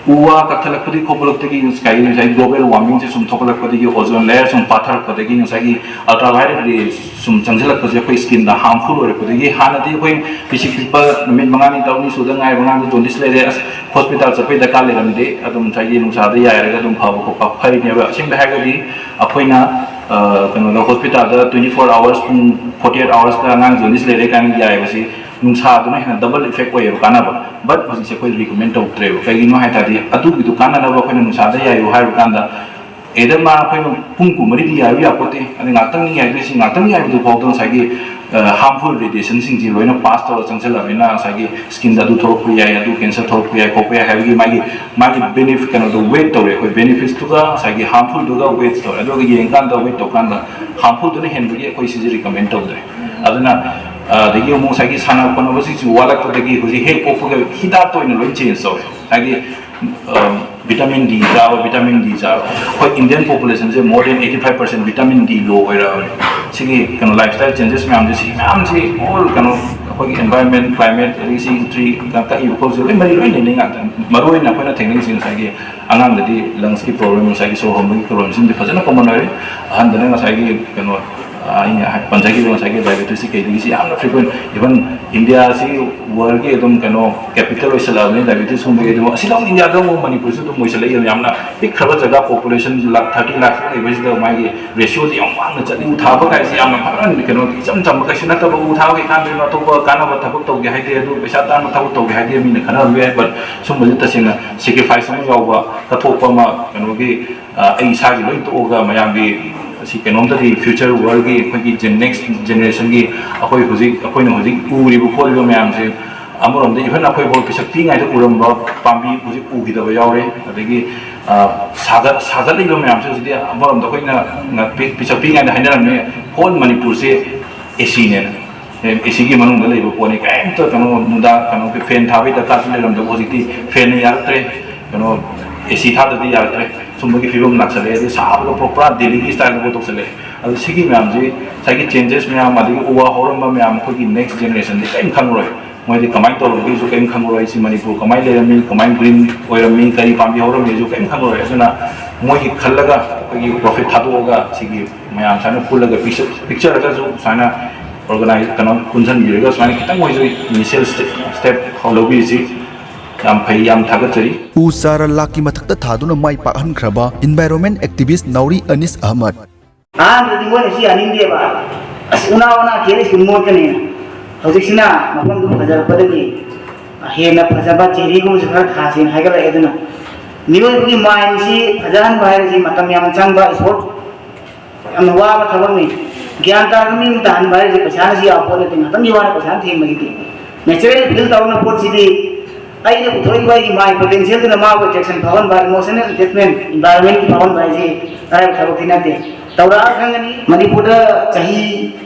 ꯎ ꯋꯥ ꯀꯛꯊꯠꯂꯛꯄꯗꯒꯤ ꯈꯣꯠꯄꯂꯛꯇꯒꯤ ꯉꯁꯥꯏꯒꯤ, ꯉꯁꯥꯏ ꯒ꯭ꯂꯣꯕꯦꯜ ꯋꯥꯔꯃꯤꯡꯁꯦ ꯁꯨꯝ ꯊꯣꯛꯒꯠꯂꯛꯄꯗꯒꯤ, ꯑꯣꯖꯣꯟ ꯂꯦꯌꯔ ꯁꯨꯝ ꯄꯥꯊꯔꯛꯄꯗꯒꯤ ꯉꯁꯥꯏꯒꯤ ꯑꯜꯇ꯭ꯔꯥ ꯚꯥꯏꯂꯦꯠ ꯔꯦ ꯁꯨꯝ ꯆꯪꯁꯤꯜꯂꯛꯄꯁꯦ ꯑꯩꯈꯣꯏ ꯁ꯭ꯀꯤꯟꯗ ꯍꯥꯔꯝꯐꯨꯜ ꯑꯣꯏꯔꯛꯄꯗꯒꯤ ꯍꯥꯟꯅꯗꯤ ꯑꯩꯈꯣꯏ ꯄꯤꯁꯤꯛ ꯄꯤꯛꯄ ꯅꯨꯃꯤꯠ ꯃꯉꯥꯅꯤ ꯇꯔꯨꯛꯅꯤ ꯁꯨꯗ ꯉꯥꯏꯕ ꯑꯉꯥꯡꯗ ꯖꯣꯟꯗꯤꯁ ꯂꯩꯔꯦ, ꯑꯁ, ꯍꯣꯁꯄꯤꯇꯥꯜ ꯆꯠꯄꯒꯤ ꯗꯔꯀꯥꯔ ꯂꯩꯔꯝꯗꯦ, ꯑꯗꯨꯝ ꯉꯁꯥꯏꯒꯤ ꯅꯨꯡꯁꯥꯗ ꯌꯥꯏꯔꯒ ꯑꯗꯨꯝ ꯐꯕ ꯈꯣꯠꯄ ꯐꯔꯤꯅꯦꯕ꯫ ꯑꯁꯦꯡꯕ ꯍꯥꯏꯔꯒꯗꯤ ꯑꯩꯈꯣꯏꯅ, ꯑ, ꯀꯩꯅꯣꯗ ꯍꯣꯁꯄꯤꯇꯥꯜꯗ twenty four hours, ꯄꯨꯡ forty eight hours ꯑꯉꯥꯡ ꯖꯣꯟꯗꯤꯁ ꯂꯩꯔꯦ ꯀꯥꯏꯅ ꯌꯥꯏꯕꯁꯤ ꯅꯨꯡꯁꯥꯗꯨꯅ ꯍꯦꯟꯅ ꯗꯕꯜ ꯏꯐꯦꯛ ꯑꯣꯏꯌꯦꯕ ꯀꯥꯟꯅꯕ꯫ But ꯍꯧꯖꯤꯛꯁꯦ ꯑꯩꯈꯣꯏ ꯔꯤꯀꯃꯦꯟ ꯇꯧꯗ꯭ꯔꯦꯕ꯫ ꯀꯩꯒꯤꯅꯣ ꯍꯥꯏ ꯇꯥꯔꯗꯤ ꯑꯗꯨꯒꯤꯗꯨ ꯀꯥꯟꯅꯅꯕ ꯑꯩꯈꯣꯏꯅ ꯅꯨꯡꯁꯥꯗ ꯌꯥꯏꯌꯨ ꯍꯥꯏꯕ ꯀꯥꯟꯗ ꯑꯦꯗ ꯃꯥ ꯑꯩꯈꯣꯏꯅ ꯄꯨꯡ ꯀꯨꯟꯃꯔꯤꯗꯤ ꯌꯥꯏꯕ ꯌꯥꯄꯣꯠꯇꯦ, ꯑꯗꯩ ꯉꯥꯛꯇꯪꯅꯤ ꯌꯥꯏꯗꯣꯏꯁꯤ, ꯉꯥꯛꯇꯪ ꯌꯥꯏꯕꯗꯨ ꯐꯥꯎꯗ ꯉꯁꯥꯏꯒꯤ, ꯑ, ꯍꯥꯔꯝꯐꯨꯜ ꯔꯦꯗꯤꯌꯦꯁꯟꯁꯤꯡꯁꯤ ꯂꯣꯏꯅ ꯄꯥꯁ ꯇꯧꯔ ꯆꯪꯁꯤꯜꯂꯛꯑꯕꯅꯤꯅ ꯉꯁꯥꯏꯒꯤ ꯁ꯭ꯀꯤꯟꯗ ꯑꯗꯨ ꯊꯣꯛꯂꯛꯄ ꯌꯥꯏ, ꯑꯗꯨ ꯀꯦꯟꯁꯔ ꯊꯣꯛꯂꯛꯄ ꯌꯥꯏ, ꯈꯣꯠꯄ ꯌꯥꯏ ꯍꯥꯏꯕꯒꯤ ꯃꯥꯒꯤ, ꯃꯥꯒꯤ ꯕꯦꯅꯤꯐꯤꯠ, ꯀꯩꯅꯣꯗꯣ ꯋꯦꯠ ꯇꯧꯔꯦ ꯑꯩꯈꯣꯏ, ꯕꯦꯅꯤꯐꯤꯠꯁꯇꯨꯒ ꯉꯁꯥꯏꯒꯤ ꯍꯥꯔꯝꯐꯨꯜꯗꯨꯒ ꯋꯦꯠ ꯇꯧꯔꯦ꯫ ꯑꯗꯨꯒ ꯌꯦꯡꯀꯥꯟꯗ ꯋꯦꯠ ꯇꯧꯀꯥꯟꯗ ꯍꯥꯔꯝꯐꯨꯜꯗꯨꯅ ꯍꯦꯟꯕꯒꯤ ꯑꯩꯈꯣꯏ ꯁꯤꯁꯦ ꯔꯤꯀꯃꯦꯟ ꯇꯧꯗ꯭ꯔꯦ꯫ ꯑꯗꯨꯅ, ꯑ, ꯑꯗꯒꯤ ꯑꯃꯨꯛ ꯉꯁꯥꯏꯒꯤ ꯁꯥꯟꯅ ꯈꯣꯠꯅꯕꯁꯤꯡꯁꯨ ꯋꯥꯠꯂꯛꯄꯗꯒꯤ ꯍꯧꯖꯤꯛ ꯍꯦꯛ ꯄꯣꯛꯄꯒ ꯍꯤꯗꯥꯛꯇ ꯑꯣꯏꯅ ꯂꯣꯏ ꯆꯦꯟꯖ ꯇꯧꯔꯦ꯫ ꯍꯥꯏꯗꯤ ꯚꯤꯇꯥꯃꯤꯟ ꯗꯤ ꯆꯥꯕ, ꯚꯤꯇꯥꯃꯤꯟ ꯗꯤ ꯆꯥꯕ꯫ ꯑꯩꯈꯣꯏ ꯏꯟꯗꯤꯌꯟ ꯄꯣꯄꯨꯂꯦꯁꯟꯁꯦ more than eighty five percent vitamin D low ꯑꯣꯏꯔꯛꯑꯕꯅꯤ꯫ ꯁꯤꯒꯤ ꯀꯩꯅꯣ ꯂꯥꯏꯐ ꯁ꯭ꯇꯥꯏꯜ ꯆꯦꯟꯖꯦꯁ ꯃꯌꯥꯝꯁꯦ, ꯁꯤ ꯃꯌꯥꯝꯁꯤ ꯑꯣꯜ ꯀꯩꯅꯣ ꯑꯩꯈꯣꯏꯒꯤ ꯑꯦꯟꯚꯥꯏꯔꯟꯃꯦꯟ, ꯀ꯭ꯂꯥꯏꯃꯦꯠ, ꯑꯗꯒꯤ ꯁꯤꯒꯤ ꯇ꯭ꯔꯤ ꯀꯛꯏꯕ ꯈꯣꯠꯈꯤꯕ ꯂꯣꯏ ꯃꯔꯤ ꯂꯣꯏ ꯂꯩꯅꯩ ꯉꯥꯛꯇꯅꯤ꯫ ꯃꯔꯨꯑꯣꯏꯅ ꯑꯩꯈꯣꯏꯅ ꯊꯦꯡꯅꯔꯤꯁꯦ ꯉꯁꯥꯏꯒꯤ ꯑꯉꯥꯡꯗꯗꯤ ꯂꯪꯁꯀꯤ ꯄ꯭ꯔꯣꯕ꯭ꯂꯦꯝ, ꯉꯁꯥꯏꯒꯤ ꯁꯣꯔ ꯍꯣꯟꯕꯒꯤ ꯄ꯭ꯔꯣꯕ꯭ꯂꯦꯝꯁꯤꯃꯗꯤ ꯐꯖꯅ ꯀꯣꯃꯟ ꯑꯣꯏꯔꯦ꯫ ꯑꯍꯟꯗꯅ ꯉꯁꯥꯏꯒꯤ ꯀꯩꯅꯣ ꯑꯩꯅ ꯄꯟꯖꯈꯤꯕ ꯉꯁꯥꯏꯒꯤ ꯗꯥꯏꯕꯦꯇꯤꯁꯁꯤ ꯀꯩꯗꯒꯤ ꯁꯤ ꯌꯥꯝꯅ ꯐ꯭ꯔꯤꯀ꯭ꯋꯦꯟ, ꯏꯚꯟ ꯏꯟꯗꯤꯌꯥꯁꯤ ꯋꯥꯔꯜꯒꯤ ꯑꯗꯨꯝ ꯀꯩꯅꯣ ꯀꯦꯄꯤꯇꯦꯜ ꯑꯣꯏꯁꯜꯂꯛꯑꯕꯅꯤ ꯗꯥꯏꯕꯦꯇꯤꯁꯀꯨꯝꯕꯒꯤ꯫ ꯑꯗꯨꯕꯨ ꯑꯁꯤꯗ ꯑꯃꯨꯛ ꯏꯟꯗꯤꯌꯥꯗ ꯑꯃꯨꯛ ꯃꯅꯤꯄꯨꯔꯁꯨ ꯑꯗꯨꯝ ꯑꯣꯏꯁꯜꯂꯛꯏ꯫ ꯌꯥꯝꯅ ꯄꯤꯛꯈ꯭ꯔꯕ ꯖꯒꯥ, ꯄꯣꯄꯨꯂꯦꯁꯟ ꯂꯥꯛ ꯊꯥꯔꯇꯤ ꯂꯥꯛ ꯂꯩꯕꯁꯤꯗ ꯃꯥꯒꯤ ꯔꯦꯁꯤꯌꯣꯗꯤ ꯌꯥꯝ ꯋꯥꯡꯅ ꯆꯠꯂꯤ꯫ ꯎ ꯊꯥꯕ ꯀꯥꯏꯁꯤ ꯌꯥꯝꯅ ꯐꯖꯅ ꯀꯩꯅꯣ ꯏꯆꯝ ꯆꯝꯕ ꯀꯩꯁꯨ ꯅꯠꯇꯕ꯫ ꯎ ꯊꯥꯕꯒꯤ ꯀꯥꯟꯗ ꯑꯇꯣꯞꯄ ꯀꯥꯟꯅꯕ ꯊꯕꯛ ꯇꯧꯒꯦ ꯍꯥꯏꯗꯦ, ꯑꯗꯨ ꯄꯩꯁꯥ ꯇꯥꯟꯕ ꯊꯕꯛ ꯇꯧꯒꯦ ꯍꯥꯏꯗꯦ ꯃꯤꯅ ꯈꯟꯅꯔꯝꯕ ꯌꯥꯏ꯫ ꯕꯠ ꯁꯨꯝꯕꯁꯤ ꯇꯁꯦꯡꯅ ꯁꯦꯀ꯭ꯔꯤꯐꯥꯏꯁ ꯑꯃ ꯌꯥꯎꯕ, ꯀꯠꯊꯣꯛꯄ ꯑꯃ, ꯀꯩꯅꯣꯒꯤ ꯑ, ꯑꯩ ꯏꯁꯥꯒꯤ ꯂꯣꯏ ꯇꯣꯛꯑꯒ ꯃꯌꯥꯝꯒꯤ ꯁꯤ ꯀꯩꯅꯣꯝꯇꯗꯤ ꯐ꯭ꯌꯨꯆꯔ ꯋꯥꯔꯜꯒꯤ ꯑꯩꯈꯣꯏꯒꯤ ꯖꯦꯟ-, ꯅꯦꯛꯁ ꯖꯦꯅꯦꯔꯦꯁꯟꯒꯤ ꯑꯩꯈꯣꯏ ꯍꯧꯖꯤꯛ, ꯑꯩꯈꯣꯏꯅ ꯍꯧꯖꯤꯛ ꯎꯔꯤꯕ ꯈꯣꯠꯂꯤꯕ ꯃꯌꯥꯝꯁꯦ ꯑꯃꯔꯣꯝꯗ ꯏꯚꯟ ꯑꯩꯈꯣꯏꯐꯥꯎ ꯄꯤꯁꯛ ꯄꯤꯛꯏꯉꯩꯗ ꯎꯔꯝꯕ ꯄꯥꯝꯕꯤ ꯍꯧꯖꯤꯛ ꯎꯈꯤꯗꯕ ꯌꯥꯎꯔꯦ꯫ ꯑꯗꯒꯤ, ꯑ, ꯁꯥꯒꯠ-, ꯁꯥꯒꯠꯂꯤꯕ ꯃꯌꯥꯝꯁꯦ ꯍꯧꯖꯤꯛꯇꯤ ꯑꯃꯔꯣꯝꯗ ꯑꯩꯈꯣꯏꯅ ꯉ-, ꯄꯤ-, ꯄꯤꯁꯛ ꯄꯤꯛꯏꯉꯩꯗ ꯍꯥꯏꯅꯔꯝꯃꯤ ꯍꯣꯜ ꯃꯅꯤꯄꯨꯔꯁꯦ ꯑꯦ ꯁꯤꯅꯦꯅ꯫ ꯑꯦ ꯁꯤꯒꯤ ꯃꯅꯨꯡꯗ ꯂꯩꯕ ꯄꯣꯠꯅꯤ꯫ ꯀꯔꯤꯝꯇ ꯀꯩꯅꯣ ꯅꯨꯡꯗꯥꯡ ꯀꯩꯅꯣꯒꯤ ꯐꯦꯟ ꯊꯥꯕꯒꯤ ꯗꯔꯀꯥꯔꯁꯨ ꯂꯩꯔꯝꯗꯕ꯫ ꯍꯧꯖꯤꯛꯇꯤ ꯐꯦꯟꯅ ꯌꯥꯔꯛꯇ꯭ꯔꯦ, ꯀꯩꯅꯣ ꯑꯦ ꯁꯤ ꯊꯥꯗꯗꯤ ꯌꯥꯔꯛꯇ꯭ꯔꯦ꯫ ꯁꯨꯝꯕꯒꯤ ꯐꯤꯕꯝ ꯂꯥꯛꯁꯜꯂꯛꯑꯦ꯫ ꯑꯗꯨ ꯁꯥꯕꯗꯣ ꯄꯨꯔꯥ ꯗꯦꯜꯂꯤꯒꯤ ꯁ꯭ꯇꯥꯏꯜꯗ ꯄꯣꯠ ꯇꯧꯁꯜꯂꯛꯑꯦ꯫ ꯑꯗꯨ ꯁꯤꯒꯤ ꯃꯌꯥꯝꯁꯤ, ꯉꯁꯥꯏꯒꯤ ꯆꯦꯟꯖꯦꯁ ꯃꯌꯥꯝ, ꯑꯗꯒꯤ ꯎ ꯋꯥ ꯍꯧꯔꯝꯕ ꯃꯌꯥꯝ, ꯑꯩꯈꯣꯏꯒꯤ ꯅꯦꯛꯁ ꯖꯦꯅꯦꯔꯦꯁꯟꯗꯤ ꯀꯔꯤꯝ ꯈꯪꯉꯔꯣꯏ꯫ ꯃꯣꯏꯗꯤ ꯀꯃꯥꯏꯅ ꯇꯧꯔꯝꯒꯦꯁꯨ ꯀꯔꯤꯝ ꯈꯪꯉꯔꯣꯏ꯫ ꯁꯤ ꯃꯅꯤꯄꯨꯔ ꯀꯃꯥꯏꯅ ꯂꯩꯔꯝꯃꯤ, ꯀꯃꯥꯏꯅ ꯒ꯭ꯔꯤꯟ ꯑꯣꯏꯔꯝꯃꯤ, ꯀꯔꯤ ꯄꯥꯝꯕꯤ ꯍꯧꯔꯝꯃꯤꯁꯨ ꯀꯔꯤꯝ ꯈꯪꯉꯔꯣꯏ꯫ ꯑꯗꯨꯅ ꯃꯣꯏꯒꯤ ꯈꯜꯂꯒ ꯑꯩꯈꯣꯏꯒꯤ ꯄ꯭ꯔꯣꯐꯤꯠ ꯊꯥꯗꯣꯛꯑꯒ ꯁꯤꯒꯤ ꯃꯌꯥꯝ ꯁꯨꯃꯥꯏꯅ ꯄꯨꯜꯂꯒ ꯄꯤꯛꯆ-, ꯄꯤꯛꯆꯔꯒꯁꯨ ꯁꯨꯃꯥꯏꯅ ꯑꯣꯔꯒꯅꯥꯏꯖ ꯀꯩꯅꯣ ꯄꯨꯟꯁꯤꯟꯕꯤꯔꯒ ꯁꯨꯃꯥꯏꯅ ꯈꯤꯇꯪ ꯑꯣꯏꯁꯨ ꯏꯅꯤꯁꯤꯌꯦꯜ ꯁ꯭ꯇꯦꯞ, ꯁ꯭ꯇꯦꯞ ꯂꯧꯕꯤꯔꯤꯁꯤ ꯌꯥꯝ ꯐꯩ, ꯌꯥꯝ ꯊꯥꯒꯠꯆꯔꯤ꯫ ꯎ ꯆꯥꯔ ꯂꯥꯛꯀꯤ ꯃꯊꯛꯇ ꯊꯥꯗꯨꯅ ꯃꯥꯏ ꯄꯥꯛꯍꯟꯈ꯭ꯔꯕ ꯏꯟꯚꯥꯏꯔꯣꯟꯃꯦꯟ ꯑꯦꯛꯇꯤꯚꯤꯁ꯭ꯠ ꯅꯥꯎꯔꯤ ꯑꯅꯤꯁ ꯑꯍꯃꯗ꯫ ꯑꯍꯥꯟꯕꯗꯗꯤ ꯃꯣꯏꯅ ꯁꯤ ꯌꯥꯅꯤꯡꯗꯦꯕ꯫ "ꯑꯁ, ꯎꯅꯥ ꯋꯥꯅꯥ ꯀꯦꯔ ꯁ꯭ꯀꯨꯜ ꯃꯣꯠꯀꯅꯤ"꯫ ꯍꯧꯖꯤꯛꯁꯤꯅ ꯃꯐꯝꯗꯨ ꯐꯖꯔꯛꯄꯗꯒꯤ ꯍꯦꯟꯅ ꯐꯖꯕ ꯆꯦꯔꯤꯒꯨꯝꯕꯁꯨ ꯈꯔ ꯊꯥꯁꯦꯅ ꯍꯥꯏꯒꯠꯂꯛꯑꯦ꯫ ꯑꯗꯨꯅ ꯃꯤꯑꯣꯏꯕꯒꯤ ꯃꯥꯏꯟꯁꯤ ꯐꯖꯍꯟꯕ ꯍꯥꯏꯕꯁꯤ ꯃꯇꯝ ꯌꯥꯝꯅ ꯆꯪꯕ ꯏꯁꯄꯣꯔꯠ ꯌꯥꯝꯅ ꯋꯥꯕ ꯊꯕꯛꯅꯤ꯫ ꯒ꯭ꯌꯥꯟ ꯇꯥꯕ ꯃꯤ ꯑꯃ ꯇꯥꯍꯟꯕ ꯍꯥꯏꯔꯤꯁꯦ ꯄꯩꯁꯥꯅꯁꯨ ꯌꯥꯕ ꯄꯣꯠ ꯅꯠꯇꯦ, ꯉꯥꯛꯇꯪꯒꯤ ꯋꯥꯅ ꯄꯩꯁꯥ ꯊꯦꯡꯕꯒꯤꯗꯤ꯫ ꯅꯦꯆꯔꯦꯜ ꯐꯤꯜ ꯇꯧꯔꯝꯕ ꯄꯣꯠꯁꯤꯗꯤ ꯑꯩꯅ ꯄꯨꯊꯣꯛꯏꯕ ꯑꯩꯒꯤ ꯃꯥꯏ ꯄꯣꯇꯦꯟꯁꯤꯌꯦꯜꯗꯨꯅ ꯃꯥꯕꯨ ꯑꯦꯇ꯭ꯔꯦꯛꯁꯟ ꯐꯥꯎꯍꯟꯕ, ꯏꯃꯣꯁꯅꯦꯜ ꯑꯦꯇꯦꯆꯃꯦꯟ, ꯏꯟꯚꯥꯏꯔꯣꯟꯃꯦꯟꯒꯤ ꯐꯥꯎꯍꯟꯕ ꯍꯥꯏꯁꯤ ꯑꯔꯥꯏꯕ ꯊꯕꯛꯇꯤ ꯅꯠꯇꯦ꯫ ꯇꯧꯔꯛꯑ ꯈꯪꯒꯅꯤ꯫ ꯃꯅꯤꯄꯨꯔꯗ ꯆꯍꯤ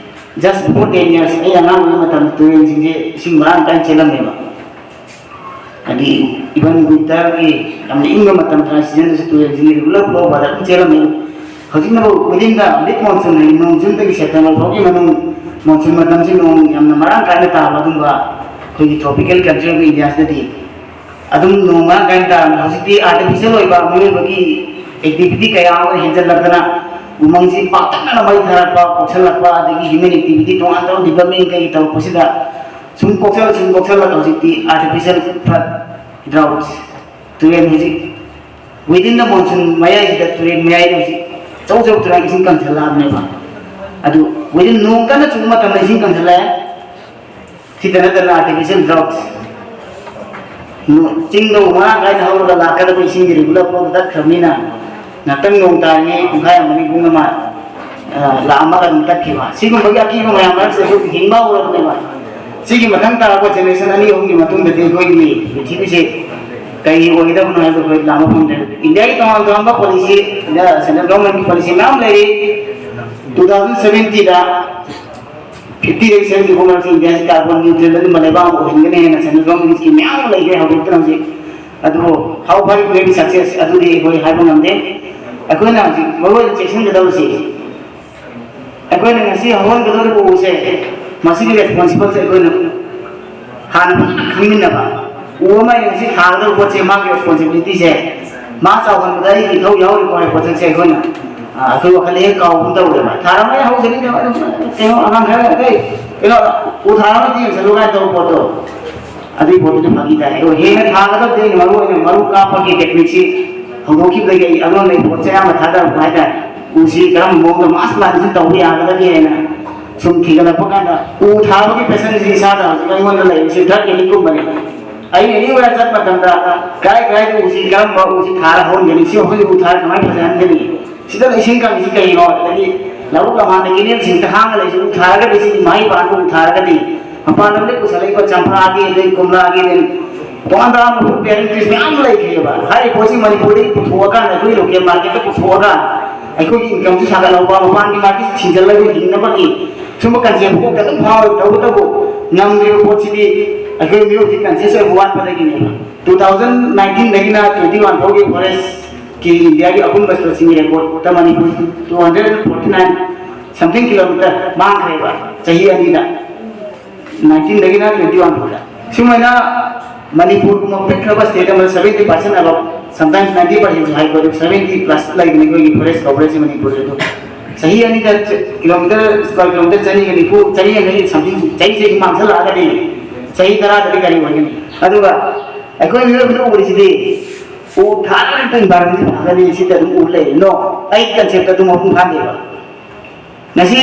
just before ten years, ꯑꯩ ꯑꯉꯥꯡ ꯑꯣꯏꯔꯤꯉꯩ ꯃꯇꯝꯗ ꯇꯨꯔꯦꯟꯁꯤꯡꯁꯦ ꯏꯁꯤꯡ ꯃꯔꯥꯡ ꯀꯥꯏꯅ ꯆꯦꯜꯂꯝꯃꯦꯕ꯫ ꯍꯥꯏꯗꯤ, even winterꯒꯤ ꯌꯥꯝꯅ ꯏꯪꯕ ꯃꯇꯝ, dry seasonꯗꯁꯨ ꯇꯨꯔꯦꯜꯁꯤꯡꯒꯤ regular flow ꯐꯖꯅ ꯆꯦꯜꯂꯝꯃꯤ꯫ ꯍꯧꯖꯤꯛꯅꯕꯨ within the mid monsoon, ꯍꯥꯏꯗꯤ ꯅꯣꯡ Juneꯗꯒꯤ September ꯐꯥꯎꯒꯤ ꯃꯅꯨꯡ monsoon ꯃꯇꯝꯁꯤ ꯅꯣꯡ ꯌꯥꯝꯅ ꯃꯔꯥꯡ ꯀꯥꯏꯅ ꯇꯥꯕ ꯑꯗꯨꯝꯕ ꯑꯩꯈꯣꯏꯒꯤ tropical country ꯑꯣꯏꯕ Indiaꯁꯤꯗꯗꯤ ꯑꯗꯨꯝ ꯅꯣꯡ ꯃꯔꯥꯡ ꯀꯥꯏꯅ ꯇꯥꯔꯝꯃꯤ꯫ ꯍꯧꯖꯤꯛꯇꯤ artificial ꯑꯣꯏꯕ ꯃꯤꯑꯣꯏꯕꯒꯤ activity ꯀꯌꯥ ꯑꯃ ꯍꯦꯟꯖꯜꯂꯛꯇꯅ ꯎꯃꯪꯁꯤ ꯄꯥꯛꯇꯛꯅꯅ ꯃꯩ ꯊꯥꯔꯛꯄ, ꯀꯣꯛꯁꯜꯂꯛꯄ, ꯑꯗꯒꯤ human activity ꯇꯣꯉꯥꯟ ꯇꯣꯉꯥꯟꯕ development ꯀꯩ ꯇꯧꯔꯛꯄꯁꯤꯗ ꯁꯨꯝ ꯀꯣꯛꯁꯜ-, ꯁꯨꯝ ꯀꯣꯛꯁꯜꯂꯒ ꯍꯧꯖꯤꯛꯇꯤ artificial flood, drought, ꯇꯨꯔꯦꯜ ꯍꯧꯖꯤꯛ within the monsoon ꯃꯌꯥꯏꯁꯤꯗ ꯇꯨꯔꯦꯜ ꯃꯌꯥꯏꯗ ꯍꯧꯖꯤꯛ ꯑꯆꯧ ꯑꯆꯧꯕ ꯇꯨꯔꯦꯜ ꯏꯁꯤꯡ ꯀꯪꯁꯜꯂꯛꯑꯕꯅꯦꯕ꯫ ꯑꯗꯨ within ꯅꯣꯡ ꯀꯟꯅ ꯆꯨꯕ ꯃꯇꯝꯗ ꯏꯁꯤꯡ ꯀꯪꯁꯜꯂꯛꯑꯦ꯫ ꯁꯤꯗ ꯅꯠꯇꯅ artificial drought, ꯅꯣ-, ꯆꯤꯡꯗ ꯎ ꯃꯔꯥꯡ ꯀꯥꯏꯅ ꯍꯧꯔꯒ ꯂꯥꯛꯀꯗꯕ ꯏꯁꯤꯡꯒꯤ regular flow ꯇꯠꯈ꯭ꯔꯕꯅꯤꯅ ꯉꯥꯛꯇꯪ ꯅꯣꯡ ꯇꯥꯔꯤꯉꯩ ꯄꯨꯡꯈꯥꯏ ꯑꯃ ꯑꯅꯤ ꯄꯨꯡ ꯑꯃ, ꯑ, ꯂꯥꯛꯑꯝꯃꯒ ꯑꯗꯨꯝ ꯇꯠꯈꯤꯕ꯫ ꯁꯤꯒꯨꯝꯕꯒꯤ ꯑꯀꯤꯕ ꯃꯌꯥꯝ ꯃꯔꯛꯁꯤꯗꯁꯨ ꯍꯤꯡꯕ ꯍꯧꯔꯕꯅꯦꯕ꯫ ꯁꯤꯒꯤ ꯃꯊꯪ ꯇꯥꯔꯛꯄ generation ꯑꯅꯤ ꯑꯍꯨꯝꯒꯤ ꯃꯇꯨꯡꯗꯗꯤ ꯑꯩꯈꯣꯏꯒꯤ ꯄ꯭ꯔꯤꯊꯤꯕꯤꯁꯦ ꯀꯔꯤ ꯑꯣꯏꯒꯗꯕꯅꯣ ꯍꯥꯏꯕꯗꯨ ꯑꯩꯈꯣꯏ ꯂꯥꯝꯕ ꯐꯪꯗ꯭ꯔꯦ꯫ ꯏꯟꯗꯤꯌꯥꯒꯤ ꯇꯣꯉꯥꯟ ꯇꯣꯉꯥꯟꯕ policy, ꯏꯟꯗꯤꯌꯥ central governmentꯀꯤ policy ꯃꯌꯥꯝ ꯂꯩꯔꯤ꯫ Two thousand seventyꯗ fiftyꯗꯒꯤ seventy ꯐꯥꯎ ꯃꯔꯛꯁꯤ ꯏꯟꯗꯤꯌꯥꯁꯤ carbon neutral ꯑꯗꯨꯝꯕ ꯂꯩꯕꯥꯛ ꯑꯃ ꯑꯣꯏꯍꯟꯒꯅꯤ ꯍꯥꯏꯅ central governmentꯀꯤ ꯃꯌꯥꯝ ꯑꯃ ꯂꯩꯈ꯭ꯔꯦ ꯍꯧꯗꯣꯛꯇꯅ ꯍꯧꯖꯤꯛ꯫ ꯑꯗꯨꯕꯨ how far it may be success ꯑꯗꯨꯗꯤ ꯑꯩꯈꯣꯏ ꯍꯥꯏꯕ ꯉꯝꯗꯦ꯫ ꯑꯩꯈꯣꯏꯅ ꯍꯧꯖꯤꯛ ꯃꯔꯨꯑꯣꯏꯅ ꯆꯦꯛꯁꯤꯟꯒꯗꯕꯁꯤ ꯑꯩꯈꯣꯏꯅ ꯉꯁꯤ ꯍꯧꯍꯟꯒꯗꯧꯔꯤꯕ ꯎꯁꯦ, ꯃꯁꯤꯒꯤ responsibleꯁꯦ ꯑꯩꯈꯣꯏꯅ ꯍꯥꯟꯅ ꯐꯖꯅ ꯈꯪꯃꯤꯟꯅꯕ꯫ ꯎ ꯑꯃ ꯑꯩꯅ ꯉꯁꯤ ꯊꯥꯒꯗꯧꯔꯤꯕ ꯄꯣꯠꯁꯦ, ꯃꯥꯒꯤ responsibilityꯁꯦ, ꯃꯥ ꯆꯥꯎꯍꯟꯕꯗ ꯑꯩꯒꯤ ꯏꯊꯧ ꯌꯥꯎꯔꯤꯀꯣ ꯍꯥꯏꯕ ꯄꯣꯠꯁꯛꯁꯦ ꯑꯩꯈꯣꯏꯅ, ꯑ, ꯑꯩꯈꯣꯏ ꯋꯥꯈꯜꯗ ꯍꯦꯛ ꯀꯥꯎꯕ ꯑꯃ ꯇꯧꯔꯦꯕ꯫ ꯊꯥꯔꯝꯃꯦ, ꯍꯧꯖꯔꯤꯅꯦ, ꯑꯗꯨꯝ ꯀꯩꯅꯣ ꯑꯉꯥꯡ ꯈꯔ, "ꯑꯦ, ꯀꯩꯅꯣ, ꯎ ꯊꯥꯔꯝꯃꯗꯤ ꯌꯦꯡꯁꯜꯂꯨ" ꯀꯥꯏꯅ ꯇꯧꯕ ꯄꯣꯠꯇꯣ, ꯑꯗꯨꯒꯤ ꯄꯣꯠꯇꯨꯗꯤ ꯐꯥꯒꯤ ꯇꯥꯏ꯫ ꯑꯗꯣ ꯍꯦꯟꯅ ꯊꯥꯒꯗꯕꯗꯤ ꯑꯩꯅ ꯃꯔꯨ ꯑꯣꯏꯅ ꯃꯔꯨ ꯀꯥꯞꯄꯒꯤ techniqueꯁꯤ ꯍꯧꯗꯣꯛꯈꯤꯕꯗꯒꯤ ꯑꯩ ꯑꯔꯣꯟꯕ ꯄꯣꯠꯁꯦ ꯑꯌꯥꯝꯕ ꯊꯥꯗꯔꯛꯄ ꯍꯥꯏꯇꯥꯔꯦ꯫ ꯎꯁꯤ ꯀꯔꯝꯕ ꯃꯑꯣꯡꯗ mass plantation ꯇꯧꯕ ꯌꯥꯒꯗꯒꯦ ꯍꯥꯏꯅ ꯁꯨꯝ ꯊꯤꯒꯠꯂꯛꯄ ꯀꯥꯟꯗ, ꯎ ꯊꯥꯕꯒꯤ passionꯁꯤ ꯏꯁꯥꯗ ꯍꯧꯖꯤꯛ ꯑꯩꯉꯣꯟꯗ ꯂꯩꯔꯤꯁꯤ drug addictꯀꯨꯝꯕꯅꯤ꯫ ꯑꯩꯅ anywhere ꯆꯠꯄ ꯃꯇꯝꯗ ꯀꯥꯏ ꯀꯥꯏꯗ ꯎꯁꯤ, ꯀꯔꯝꯕ ꯎꯁꯤ ꯊꯥꯔ ꯍꯧꯍꯟꯒꯅꯤ, ꯁꯤ ꯑꯩꯈꯣꯏꯒꯤ ꯎ ꯊꯥꯔ ꯀꯃꯥꯏꯅ ꯐꯖꯍꯟꯒꯅꯤ, ꯁꯤꯗ ꯏꯁꯤꯡ ꯀꯪꯉꯤꯁꯤ ꯀꯩꯅꯣ, ꯑꯗꯒꯤ ꯂꯧꯕꯨꯛ ꯂꯝꯍꯥꯡꯗ canalꯁꯤꯡꯁꯤꯗ ꯍꯥꯡꯉ ꯂꯩꯁꯤ, ꯎ ꯊꯥꯔꯒꯗꯤ ꯁꯤꯒꯤ ꯃꯍꯩ ꯄꯥꯟꯕ ꯎ ꯊꯥꯔꯒꯗꯤ ꯃꯄꯥꯟ ꯂꯝꯗꯒꯤ ꯄꯨꯁꯜꯂꯛꯏꯕ ꯆꯝꯄ꯭ꯔꯥꯒꯤ, ꯑꯗꯩ ꯀꯣꯝꯂꯥꯒꯤ, ꯑꯗꯩ ꯇꯣꯉꯥꯟ ꯇꯣꯉꯥꯟꯕ fruit bearing trees ꯃꯌꯥꯝ ꯂꯩꯈ꯭ꯔꯦꯕ꯫ ꯍꯥꯏꯔꯤꯕ ꯄꯣꯠꯁꯤ ꯃꯅꯤꯄꯨꯔꯗꯒꯤ ꯄꯨꯊꯣꯛꯑꯀꯥꯟꯗ, ꯑꯩꯈꯣꯏ local marketꯇ ꯄꯨꯊꯣꯛꯑꯒ ꯑꯩꯈꯣꯏꯒꯤ incomeꯁꯨ ꯁꯥꯒꯠꯍꯧꯕ, ꯃꯄꯥꯟꯒꯤ market ꯊꯤꯡꯖꯤꯜꯂꯒ ꯍꯤꯡꯅꯕꯒꯤ ꯁꯨꯝꯕ concept ꯀꯣꯛꯇ ꯑꯗꯨꯝ ꯐꯥꯎꯋꯦ꯫ ꯇꯧꯕꯇꯕꯨ ꯉꯝꯗ꯭ꯔꯤꯕ ꯄꯣꯠꯁꯤꯗꯤ ꯑꯩꯈꯣꯏ ꯃꯤꯑꯣꯏꯕꯁꯤ ꯀꯟꯁꯤꯌꯁ ꯑꯣꯏꯕ ꯋꯥꯠꯄꯗꯒꯤꯅꯦꯕ꯫ ꯇꯨ ꯊꯥꯎꯖꯟ ꯅꯥꯏꯟꯇꯤꯟꯗꯒꯤꯅ ꯇ꯭ꯋꯦꯟꯇꯤ ꯋꯥꯟ ꯐꯥꯎꯒꯤ ꯐꯣꯔꯦꯁꯀꯤ ꯏꯟꯗꯤꯌꯥꯒꯤ ꯑꯍꯨꯝ ꯁ꯭ꯇꯦꯠꯁꯤꯡꯒꯤ ꯔꯦꯀꯣꯔꯠꯇ Manipur two hundred forty nine something kilometre ꯃꯥꯡꯈ꯭ꯔꯦꯕ ꯆꯍꯤ ꯑꯅꯤꯗ, ꯅꯥꯏꯟꯇꯤꯟꯗꯒꯤꯅ ꯇ꯭ꯋꯦꯟꯇꯤ ꯋꯥꯟ ꯐꯥꯎꯗ꯫ ꯁꯨꯃꯥꯏꯅ ꯃꯅꯤꯄꯨꯔꯒꯨꯝꯕ ꯄꯤꯛꯈ꯭ꯔꯕ ꯁ꯭ꯇꯦꯠ ꯑꯃꯗ seventy percent above, sometimes ninety ꯄꯥꯔꯁꯦꯟꯁꯨ ꯍꯥꯏꯀꯣ, ꯑꯗꯨ ꯁꯚꯦꯟꯇꯤ ꯄ꯭ꯂꯁ ꯂꯩꯕꯅꯤ ꯑꯩꯈꯣꯏꯒꯤ ꯐꯣꯔꯦꯁ ꯀꯣꯚꯔꯦꯖꯁꯦ ꯃꯅꯤꯄꯨꯔꯁꯦ꯫ ꯑꯗꯨ ꯆꯍꯤ ꯑꯅꯤꯗ ꯀꯤꯂꯣꯃꯤꯇꯔ, ꯁ꯭ꯀ꯭ꯋꯥꯔ ꯀꯤꯂꯣꯃꯤꯇꯔ ꯆꯅꯤꯒ ꯅꯤꯐꯨ, ꯆꯅꯤ ꯌꯥꯡꯈꯩ ꯁꯝꯊꯤꯡ ꯆꯍꯤ ꯆꯍꯤ ꯃꯥꯡꯁꯜꯂꯛꯑꯒꯗꯤ ꯆꯍꯤ ꯇꯔꯥꯗꯗꯤ ꯀꯔꯤ ꯑꯣꯏꯒꯅꯤ? ꯑꯗꯨꯒ ꯑꯩꯈꯣꯏ ꯃꯤꯑꯣꯏꯕꯅ ꯎꯔꯤꯁꯤꯗꯤ ꯎ ꯊꯥꯗꯅ ꯏꯟꯚꯥꯏꯔꯣꯟꯃꯦꯟꯁꯤ ꯐꯒꯅꯤ, ꯁꯤꯗ ꯑꯗꯨꯝ ꯎ ꯂꯩꯔꯦ꯫ ꯅꯣ, ꯑꯩ ꯀꯟꯁꯦꯞꯇ ꯑꯗꯨꯝ ꯃꯄꯨꯡ ꯐꯥꯗꯦꯕ꯫ ꯉꯁꯤ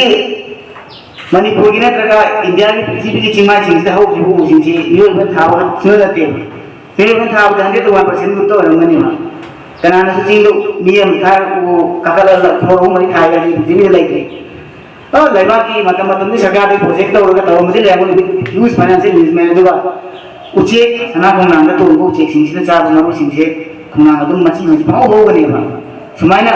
ꯃꯅꯤꯄꯨꯔꯒꯤ ꯅꯠꯇ꯭ꯔꯒ ꯏꯟꯗꯤꯌꯥꯒꯤ, ꯄ꯭ꯔꯤꯊꯤꯕꯤꯒꯤ ꯆꯤꯡꯃꯥꯏꯁꯤꯡꯁꯤꯗ ꯍꯧꯈꯤꯕ ꯎꯁꯤꯡꯁꯤ ꯃꯤꯑꯣꯏꯕꯅ ꯊꯥꯕ ꯁꯨꯡꯅꯠ ꯅꯠꯇꯦꯕ꯫ ꯃꯤꯑꯣꯏꯕꯅ ꯊꯥꯕꯗ ꯍꯟꯗ꯭ꯔꯦꯠꯇ ꯋꯥꯟ ꯄꯥꯔꯁꯦꯟ ꯃꯨꯛꯇ ꯑꯣꯏꯔꯝꯒꯅꯦꯕ꯫ ꯀꯅꯥꯅꯁꯨ ꯆꯤꯡꯗ ꯃꯤ ꯑꯃ ꯊꯥꯔꯒ ꯎ ꯀꯥꯈꯠꯂꯒ ꯀ꯭ꯔꯣꯔ ꯑꯍꯨꯝ ꯃꯔꯤ ꯊꯥꯏ ꯍꯥꯏꯕꯁꯤ ꯄ꯭ꯔꯤꯊꯤꯕꯤꯗ ꯂꯩꯇ꯭ꯔꯤ꯫ ꯑ, ꯂꯩꯕꯥꯛꯀꯤ ꯃꯇꯝ ꯃꯇꯝꯗꯨꯒꯤ ꯁꯔꯀꯥꯔꯗꯒꯤ ꯄ꯭ꯔꯣꯖꯦꯛ ꯇꯧꯔꯒ ꯇꯧꯔꯝꯕꯁꯤ ꯂꯩꯔꯝꯒꯅꯤ, ꯍ꯭ꯌꯨꯖ ꯐꯥꯏꯅꯥꯟꯁꯤꯌꯦꯜ ꯏꯟꯚꯦꯁꯃꯦꯟ꯫ ꯑꯗꯨꯒ ꯎꯆꯦꯛ, ꯁꯅꯥ ꯈꯣꯡꯅꯥꯡꯗ ꯇꯣꯡꯕ ꯎꯆꯦꯛꯁꯤꯡꯁꯤꯅ ꯆꯥꯕ ꯃꯔꯨꯁꯤꯡꯁꯦ ꯈꯣꯡꯅꯥꯡ ꯑꯗꯨꯝ ꯃꯆꯤ ꯃꯆꯤ ꯄꯪꯍꯧ ꯍꯧꯒꯅꯦꯕ꯫ ꯁꯨꯃꯥꯏꯅ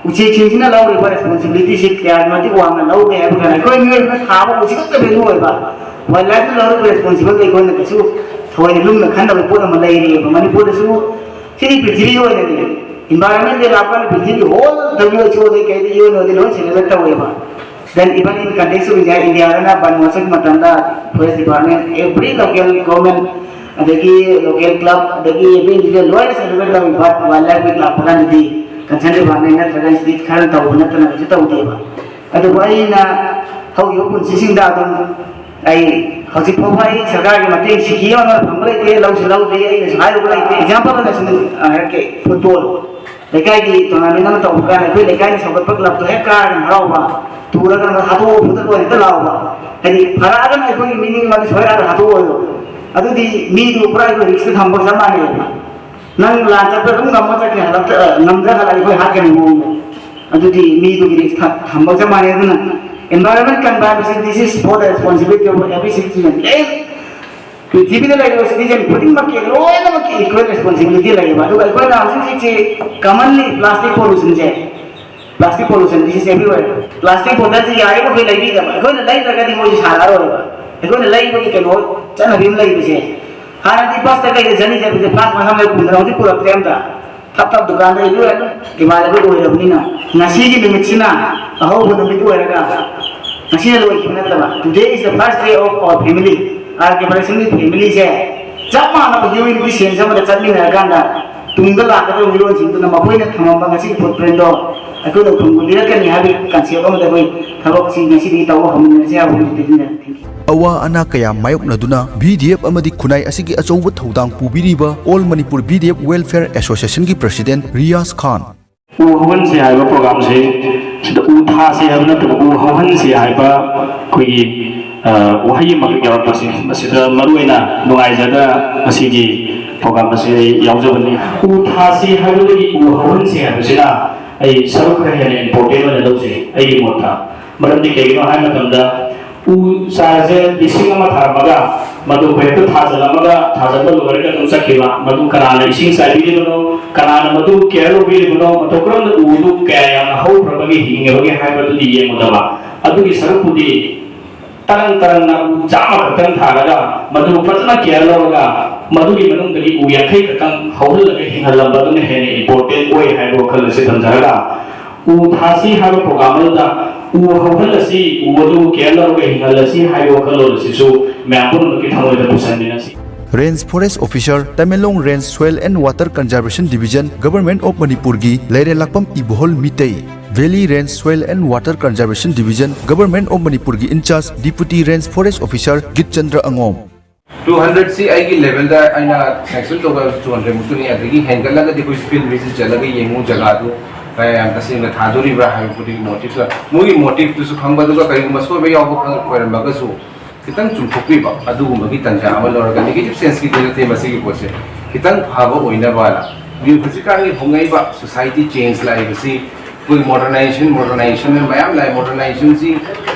ꯎꯆꯦꯛꯁꯤꯡꯁꯤꯅ ꯂꯧꯔꯤꯕ ꯔꯦꯁꯄꯣꯟꯁꯤꯕꯤꯂꯤꯇꯤꯁꯤ ꯀꯌꯥꯒꯤ ꯃꯇꯤꯛ ꯋꯥꯡꯅ ꯂꯧꯒꯦ ꯍꯥꯏꯕ ꯀꯥꯟꯗ, ꯑꯩꯈꯣꯏ ꯃꯤꯑꯣꯏꯕꯅ ꯊꯥꯕ ꯎꯁꯤ ꯈꯛꯇ ꯚꯦꯂꯨ ꯑꯣꯏꯕ, ꯋꯥꯏꯜ ꯂꯥꯏꯐꯇ ꯂꯧꯔꯤꯕ ꯔꯦꯁꯄꯣꯟꯁꯤꯕꯜꯗꯤ ꯑꯩꯈꯣꯏꯅ ꯀꯩꯁꯨ ꯊꯑꯣꯏꯅ ꯂꯨꯝꯅ ꯈꯟꯗꯕ ꯄꯣꯠ ꯑꯃ ꯂꯩꯔꯤꯑꯕ꯫ ꯃꯅꯤꯄꯨꯔꯗꯁꯨ ꯁꯤꯗꯤ ꯄ꯭ꯔꯤꯊꯤꯕꯤꯒꯤ ꯑꯣꯏꯅꯗꯤ ꯏꯟꯚꯥꯏꯔꯣꯟꯃꯦꯟ ꯗꯦ ꯂꯥꯛꯄ ꯀꯥꯟꯗ ꯄ꯭ꯔꯤꯊꯤꯕꯤ ꯍꯣꯜ ꯗꯕ꯭ꯂꯤꯎ ꯑꯩꯆ ꯑꯣꯗꯒꯤ ꯀꯩꯗꯒꯤ ꯌꯨ ꯑꯦꯟ ꯑꯣꯗꯒꯤ ꯂꯣꯏ ꯁꯦꯂꯦꯕ꯭ꯔꯦꯠ ꯇꯧꯋꯦꯕ꯫ Then even in context of India, ꯏꯟꯗꯤꯌꯥꯗꯅ ꯕꯟ ꯃꯣꯆꯟꯒꯤ ꯃꯇꯝꯗ forest department, every local government, ꯑꯗꯒꯤ ꯂꯣꯀꯦꯜ ꯀ꯭ꯂꯕ, ꯑꯗꯒꯤ ꯑꯦꯕ꯭ꯔꯤ ꯏꯟꯗꯤꯚꯤꯖꯨꯋꯦꯜ ꯂꯣꯏꯅ ꯁꯦꯂꯦꯕ꯭ꯔꯦꯠ ꯇꯧꯏ꯫ ꯕꯠ ꯋꯥꯏꯜ ꯂꯥꯏꯐ ꯋꯤꯛ ꯂꯥꯛꯄ ꯀꯥꯟꯗꯗꯤ ꯀꯟꯁꯔꯟ ꯗꯤꯄꯥꯔꯠꯃꯦꯟ ꯅꯠꯇ꯭ꯔꯒ ꯏꯟꯁꯇꯤꯇ꯭ꯌꯨꯠ ꯈꯔ ꯇꯧꯕ ꯅꯠꯇꯅ ꯀꯩꯁꯨ ꯇꯧꯗꯦꯕ꯫ ꯑꯗꯨꯕꯨ ꯑꯩꯅ ꯍꯧꯈꯤꯕ ꯄꯨꯟꯁꯤꯁꯤꯡꯗ ꯑꯗꯨꯝ ꯑꯩ ꯍꯧꯖꯤꯛ ꯐꯥꯎꯕ ꯑꯩ ꯁꯔꯀꯥꯔꯒꯤ ꯃꯇꯦꯡ ꯁꯤꯀꯤ ꯑꯃ ꯐꯪꯕ ꯂꯩꯇꯦ, ꯂꯧꯁꯨ ꯂꯧꯗꯦ꯫ ꯑꯩꯅꯁꯨ ꯍꯥꯏꯔꯨꯕ ꯂꯩꯇꯦ꯫ ꯑꯦꯛꯖꯥꯝꯄꯜ ꯑꯣꯏꯅ ꯁꯨꯝ ꯍꯥꯏꯔꯛꯀꯦ, ꯐꯨꯠꯕꯣꯜ꯫ ꯂꯩꯀꯥꯏꯒꯤ ꯇꯣꯔꯅꯥꯃꯦꯟ ꯑꯃ ꯇꯧꯕ ꯀꯥꯟꯗ ꯑꯩꯈꯣꯏ ꯂꯩꯀꯥꯏꯅ ꯁꯧꯒꯠꯄ ꯀ꯭ꯂꯕꯇꯣ ꯍꯦꯛ ꯀꯥꯔꯒ ꯍꯔꯥꯎꯕ, ꯇꯨꯔꯒ ꯍꯥꯊꯨ ꯍꯥꯊꯨꯗ ꯂꯣꯏ ꯍꯦꯛꯇ ꯂꯥꯎꯕ꯫ ꯍꯥꯏꯗꯤ ꯐꯔꯛꯑꯒꯅ ꯑꯩꯈꯣꯏꯒꯤ ꯃꯤꯅꯤꯡ ꯑꯃ ꯁꯣꯏꯔꯛꯑꯒ ꯍꯥꯊꯨꯑꯣꯏꯗꯣ꯫ ꯑꯗꯨꯗꯤ ꯃꯤꯗꯨ ꯄꯨꯔꯥ ꯑꯩꯈꯣꯏ ꯔꯤꯛꯁꯇ ꯊꯝꯕꯒ ꯆꯞ ꯃꯥꯟꯅꯩꯌꯦꯕ꯫ ꯅꯪ ꯂꯥꯟ ꯆꯠꯄ ꯑꯗꯨꯝ ꯉꯝꯃ ꯆꯠꯈ꯭ꯔꯦ, ꯍꯜꯂꯛꯇ-, ꯑ, ꯉꯝꯗ꯭ꯔ ꯍꯜꯂꯛꯑ ꯑꯩꯈꯣꯏ ꯍꯥꯠꯀꯅꯤ ꯃꯑꯣꯡꯗꯣ꯫ ꯑꯗꯨꯗꯤ ꯃꯤꯗꯨꯒꯤ ꯔꯤꯛꯁ ꯊ-, ꯊꯝꯕꯒ ꯆꯞ ꯃꯥꯟꯅꯩ꯫ ꯑꯗꯨꯅ environment ꯀꯟꯕ ꯍꯥꯏꯕꯁꯤ, this is for the responsibility of every citizen꯫ ꯑꯦ, ꯄ꯭ꯔꯤꯊꯤꯕꯤꯗ ꯂꯩꯔꯤꯕ ꯁꯤꯇꯤꯖꯟ ꯈꯨꯗꯤꯡꯃꯛꯀꯤ, ꯂꯣꯏꯅꯃꯛꯀꯤ equal responsibility ꯂꯩꯌꯦꯕ꯫ ꯑꯗꯨꯒ ꯑꯩꯈꯣꯏꯅ ꯍꯧꯖꯤꯛ ꯍꯧꯖꯤꯛꯁꯤ commonly plastic pollutionꯁꯦ, plastic pollution, this is everywhere꯫ Plastic bottleꯁꯤ ꯌꯥꯔꯤꯕ ꯃꯈꯩ ꯂꯩꯕꯤꯗꯕ, ꯑꯩꯈꯣꯏꯅ ꯂꯩꯗ꯭ꯔꯒꯗꯤ ꯃꯣꯏꯁꯨ ꯁꯥꯔꯛꯑꯔꯣꯏꯕ꯫ ꯑꯩꯈꯣꯏꯅ ꯂꯩꯕꯒꯤ ꯀꯩꯅꯣ ꯆꯠꯅꯕꯤ ꯑꯃ ꯂꯩꯕꯁꯦ, ꯍꯥꯟꯅꯗꯤ ꯕꯁꯇ ꯀꯩꯗ ꯖꯔꯅꯤ ꯆꯠꯄꯁꯦ ꯐ꯭ꯂꯥꯁ ꯃꯁꯥ ꯃꯁꯥ ꯄꯨꯗꯅ, ꯍꯧꯖꯤꯛ ꯄꯨꯔꯛꯇ꯭ꯔꯦ ꯑꯝꯇ꯫ ꯊꯞ ꯊꯞ ꯗꯨꯀꯥꯟꯗ ꯂꯣꯏ ꯑꯗꯨꯝ ꯑꯦꯕꯥꯏꯂꯦꯕꯜ ꯑꯣꯏꯔꯕꯅꯤꯅ, ꯉꯁꯤꯒꯤ ꯅꯨꯃꯤꯠꯁꯤꯅ ꯑꯍꯧꯕ ꯅꯨꯃꯤꯠ ꯑꯣꯏꯔꯒ ꯉꯁꯤꯅ ꯂꯣꯏꯈꯤꯕ ꯅꯠꯇꯕ, today is the first day of our family, R K ꯄ꯭ꯔꯗꯛꯁꯟꯒꯤ ꯐꯦꯃꯤꯂꯤꯁꯦ ꯆꯞ ꯃꯥꯟꯅꯕ ꯌꯨ ꯑꯦꯟ ꯄꯤ ꯁꯦꯟꯁ ꯑꯃꯗ ꯆꯠꯃꯤꯟꯅꯔꯀꯥꯟꯗ, ꯇꯨꯡꯗ ꯂꯥꯛꯀꯗꯧꯕ ꯃꯤꯔꯣꯟꯁꯤꯡꯗꯨꯅ ꯃꯈꯣꯏꯅ ꯊꯝꯃꯝꯕ ꯉꯁꯤꯒꯤ ꯐꯨꯠꯄ꯭ꯔꯤꯟꯗꯣ ꯑꯩꯈꯣꯏꯅ ꯎꯈ꯭ꯔꯨꯜꯕꯨ ꯂꯤꯔꯛꯀꯅꯤ ꯍꯥꯏꯕꯒꯤ ꯀꯟꯁꯦꯞ ꯑꯃꯗ ꯑꯩꯈꯣꯏ ꯊꯕꯛꯁꯤ ꯉꯁꯤꯗꯒꯤ ꯇꯧꯕ ꯍꯧꯃꯤꯟꯅꯔꯁꯤ ꯍꯥꯏꯕ ꯋꯥꯐꯝꯁꯤ ꯇꯦꯟꯁꯤꯟꯖꯔꯤ꯫ ꯑꯋꯥ ꯑꯅꯥ ꯀꯌꯥ ꯃꯥꯌꯣꯛꯅꯗꯨꯅ ꯚꯤ ꯗꯤ ꯑꯦꯐ ꯑꯃꯗꯤ ꯈꯨꯟꯅꯥꯏ ꯑꯁꯤꯒꯤ ꯑꯆꯧꯕ ꯊꯧꯗꯥꯡ ꯄꯨꯕꯤꯔꯤꯕ All Manipur V D F Welfare Association ꯒꯤ president ꯔꯤꯌꯥꯖ ꯈꯥꯟ꯫ ꯎ ꯍꯧꯍꯟꯁꯦ ꯍꯥꯏꯕ ꯄ꯭ꯔꯣꯒ꯭ꯔꯥꯝꯁꯦ, ꯁꯤꯗ ꯎ ꯊꯥꯁꯦ ꯍꯥꯏꯕ ꯅꯠꯇꯕ ꯎ ꯍꯧꯍꯟꯁꯦ ꯍꯥꯏꯕ ꯑꯩꯈꯣꯏꯒꯤ, ꯑ, ꯋꯥꯍꯩ ꯑꯃꯈꯛ ꯌꯥꯎꯔꯛꯄꯁꯦ, ꯃꯁꯤꯗ ꯃꯔꯨꯑꯣꯏꯅ ꯅꯨꯡꯉꯥꯏꯖꯗꯅ ꯉꯁꯤꯒꯤ ꯄ꯭ꯔꯣꯒ꯭ꯔꯥꯝ ꯑꯁꯤ ꯑꯩ ꯌꯥꯎꯖꯕꯅꯤ꯫ ꯎ ꯊꯥꯁꯤ ꯍꯥꯏꯕꯗꯒꯤ ꯎ ꯍꯧꯍꯟꯁꯤ ꯍꯥꯏꯕꯁꯤꯅ ꯑꯩ ꯁꯔꯨꯛ ꯈꯔ ꯍꯦꯟꯅ ꯏꯝꯄꯣꯔꯇꯦꯟ ꯑꯣꯏꯅ ꯂꯧꯖꯩ ꯑꯩꯒꯤ ꯃꯣꯠꯇ꯫ ꯃꯔꯝꯗꯤ ꯀꯩꯒꯤꯅꯣ ꯍꯥꯏꯕ ꯃꯇꯝꯗ, ꯎ ꯆꯥꯔꯁꯦ ꯂꯤꯁꯤꯡ ꯑꯃ ꯊꯥꯔꯝꯃꯒ ꯃꯗꯨ ꯍꯦꯛꯇ ꯊꯥꯖꯤꯜꯂꯝꯃꯒ ꯊꯥꯖꯤꯟꯕ ꯂꯣꯏꯔꯒ ꯑꯗꯨꯝ ꯆꯠꯈꯤꯕ, ꯃꯗꯨ ꯀꯅꯥꯅ ꯏꯁꯤꯡ ꯆꯥꯏꯕꯤꯔꯤꯕꯅꯣ, ꯀꯅꯥꯅ ꯃꯗꯨ ꯀꯦꯌꯔ ꯂꯧꯕꯤꯔꯤꯕꯅꯣ, ꯃꯇꯧ ꯀꯔꯝꯅ ꯎꯗꯨ ꯀꯌꯥ ꯌꯥꯝꯅ ꯍꯧꯈ꯭ꯔꯕꯒꯦ, ꯍꯤꯡꯉꯕꯒꯦ ꯍꯥꯏꯕꯗꯨꯗꯤ ꯌꯦꯡꯉꯨꯗꯕ꯫ ꯑꯗꯨꯒꯤ ꯁꯔꯨꯛꯄꯨꯗꯤ ꯇꯔꯪ ꯇꯔꯪꯅ ꯎ ꯆꯥꯝꯃ ꯈꯛꯇꯪ ꯊꯥꯔꯒ ꯃꯗꯨ ꯐꯖꯅ ꯀꯦꯌꯔ ꯂꯧꯔꯒ ꯃꯗꯨꯒꯤ ꯃꯅꯨꯡꯗꯒꯤ ꯎ ꯌꯥꯡꯈꯩ ꯈꯛꯇꯪ ꯍꯧꯍꯜꯂꯒ ꯍꯤꯡꯍꯜꯂꯝꯕꯗꯨꯅ ꯍꯦꯟꯅ ꯏꯝꯄꯣꯔꯇꯦꯟ ꯑꯣꯏ ꯍꯥꯏꯕ ꯋꯥꯈꯜ ꯑꯁꯤ ꯊꯝꯖꯔꯒ, ꯎ ꯊꯥꯁꯤ ꯍꯥꯏꯕ ꯄ꯭ꯔꯣꯒ꯭ꯔꯥꯝ ꯑꯗꯨꯗ ꯎ ꯍꯧꯍꯜꯂꯁꯤ, ꯎ ꯑꯗꯨ ꯀꯦꯌꯔ ꯂꯧꯔꯒ ꯍꯤꯡꯍꯜꯂꯁꯤ ꯍꯥꯏꯕ ꯋꯥꯈꯜꯂꯣꯟ ꯑꯁꯤꯁꯨ ꯃꯌꯥꯝ ꯄꯨꯝꯅꯃꯛꯀꯤ ꯊꯃꯣꯏꯗ ꯄꯨꯁꯤꯟꯃꯤꯟꯅꯁꯤ꯫ Range Forest Officer, Tamenglong Range Soil and Water Conservation Division, Government of Manipur ꯒꯤ ꯂꯩꯔꯦꯂꯥꯛꯄꯝ ꯏꯕꯣꯍꯜ Meitei. Valley Range Soil and Water Conservation Division, Government of Manipur ꯒꯤ in charge Deputy Range Forest Officer ꯒꯤꯠꯆꯟꯗ꯭ꯔ ꯑꯉꯣꯝ꯫ Two hundred ꯁꯤ ꯑꯩꯒꯤ ꯂꯦꯚꯦꯜꯗ ꯑꯩꯅ sanction ꯇꯧꯕ ꯍꯥꯏꯕꯁꯤ two hundred ꯃꯨꯛꯇꯅꯤ꯫ ꯑꯗꯒꯤ ꯍꯦꯟꯒꯠꯂꯒꯗꯤ ꯑꯩꯈꯣꯏꯁꯨ feel visit ꯆꯠꯂꯒ ꯌꯦꯡꯉꯨ, ꯖꯒꯥꯗꯨ ꯀꯌꯥ ꯌꯥꯝ ꯇꯁꯦꯡꯅ ꯊꯥꯗꯣꯔꯤꯕ꯭ꯔꯥ ꯍꯥꯏꯕꯗꯨꯒꯤ ꯃꯣꯇꯤꯞꯇ, ꯃꯣꯏꯒꯤ ꯃꯣꯇꯤꯞꯇꯨꯁꯨ ꯈꯪꯕ, ꯑꯗꯨꯒ ꯀꯔꯤꯒꯨꯝꯕ ꯁꯣꯏꯕ ꯌꯥꯎꯕ ꯑꯣꯏꯔꯝꯃꯒꯁꯨ ꯈꯤꯇꯪ ꯆꯨꯝꯊꯣꯛꯄꯤꯕ, ꯑꯗꯨꯒꯨꯝꯕꯒꯤ ꯇꯥꯟꯖꯥ ꯑꯃ ꯂꯧꯔꯒ, ꯅꯦꯒꯦꯇꯤꯚ ꯁꯦꯟꯁꯀꯤꯗꯤ ꯅꯠꯇꯦ ꯃꯁꯤꯒꯤ ꯄꯣꯠꯁꯦ, ꯈꯤꯇꯪ ꯐꯕ ꯑꯣꯏꯅꯕꯅ꯫ ꯍꯧꯖꯤꯛꯀꯥꯟꯒꯤ ꯍꯣꯡꯂꯛꯏꯕ ꯁꯣꯁꯥꯏꯇꯤ ꯆꯦꯟꯖ ꯂꯥꯛꯏꯕꯁꯤ ꯑꯩꯈꯣꯏ ꯃꯣꯗꯔꯅꯥꯏꯖꯦꯁꯟ, ꯃꯣꯗꯔꯅꯥꯏꯖꯦꯁꯟ ꯃꯌꯥꯝ ꯂꯥꯛꯑꯦ꯫ ꯃꯣꯗꯔꯅꯥꯏꯖꯦꯁꯟꯁꯤ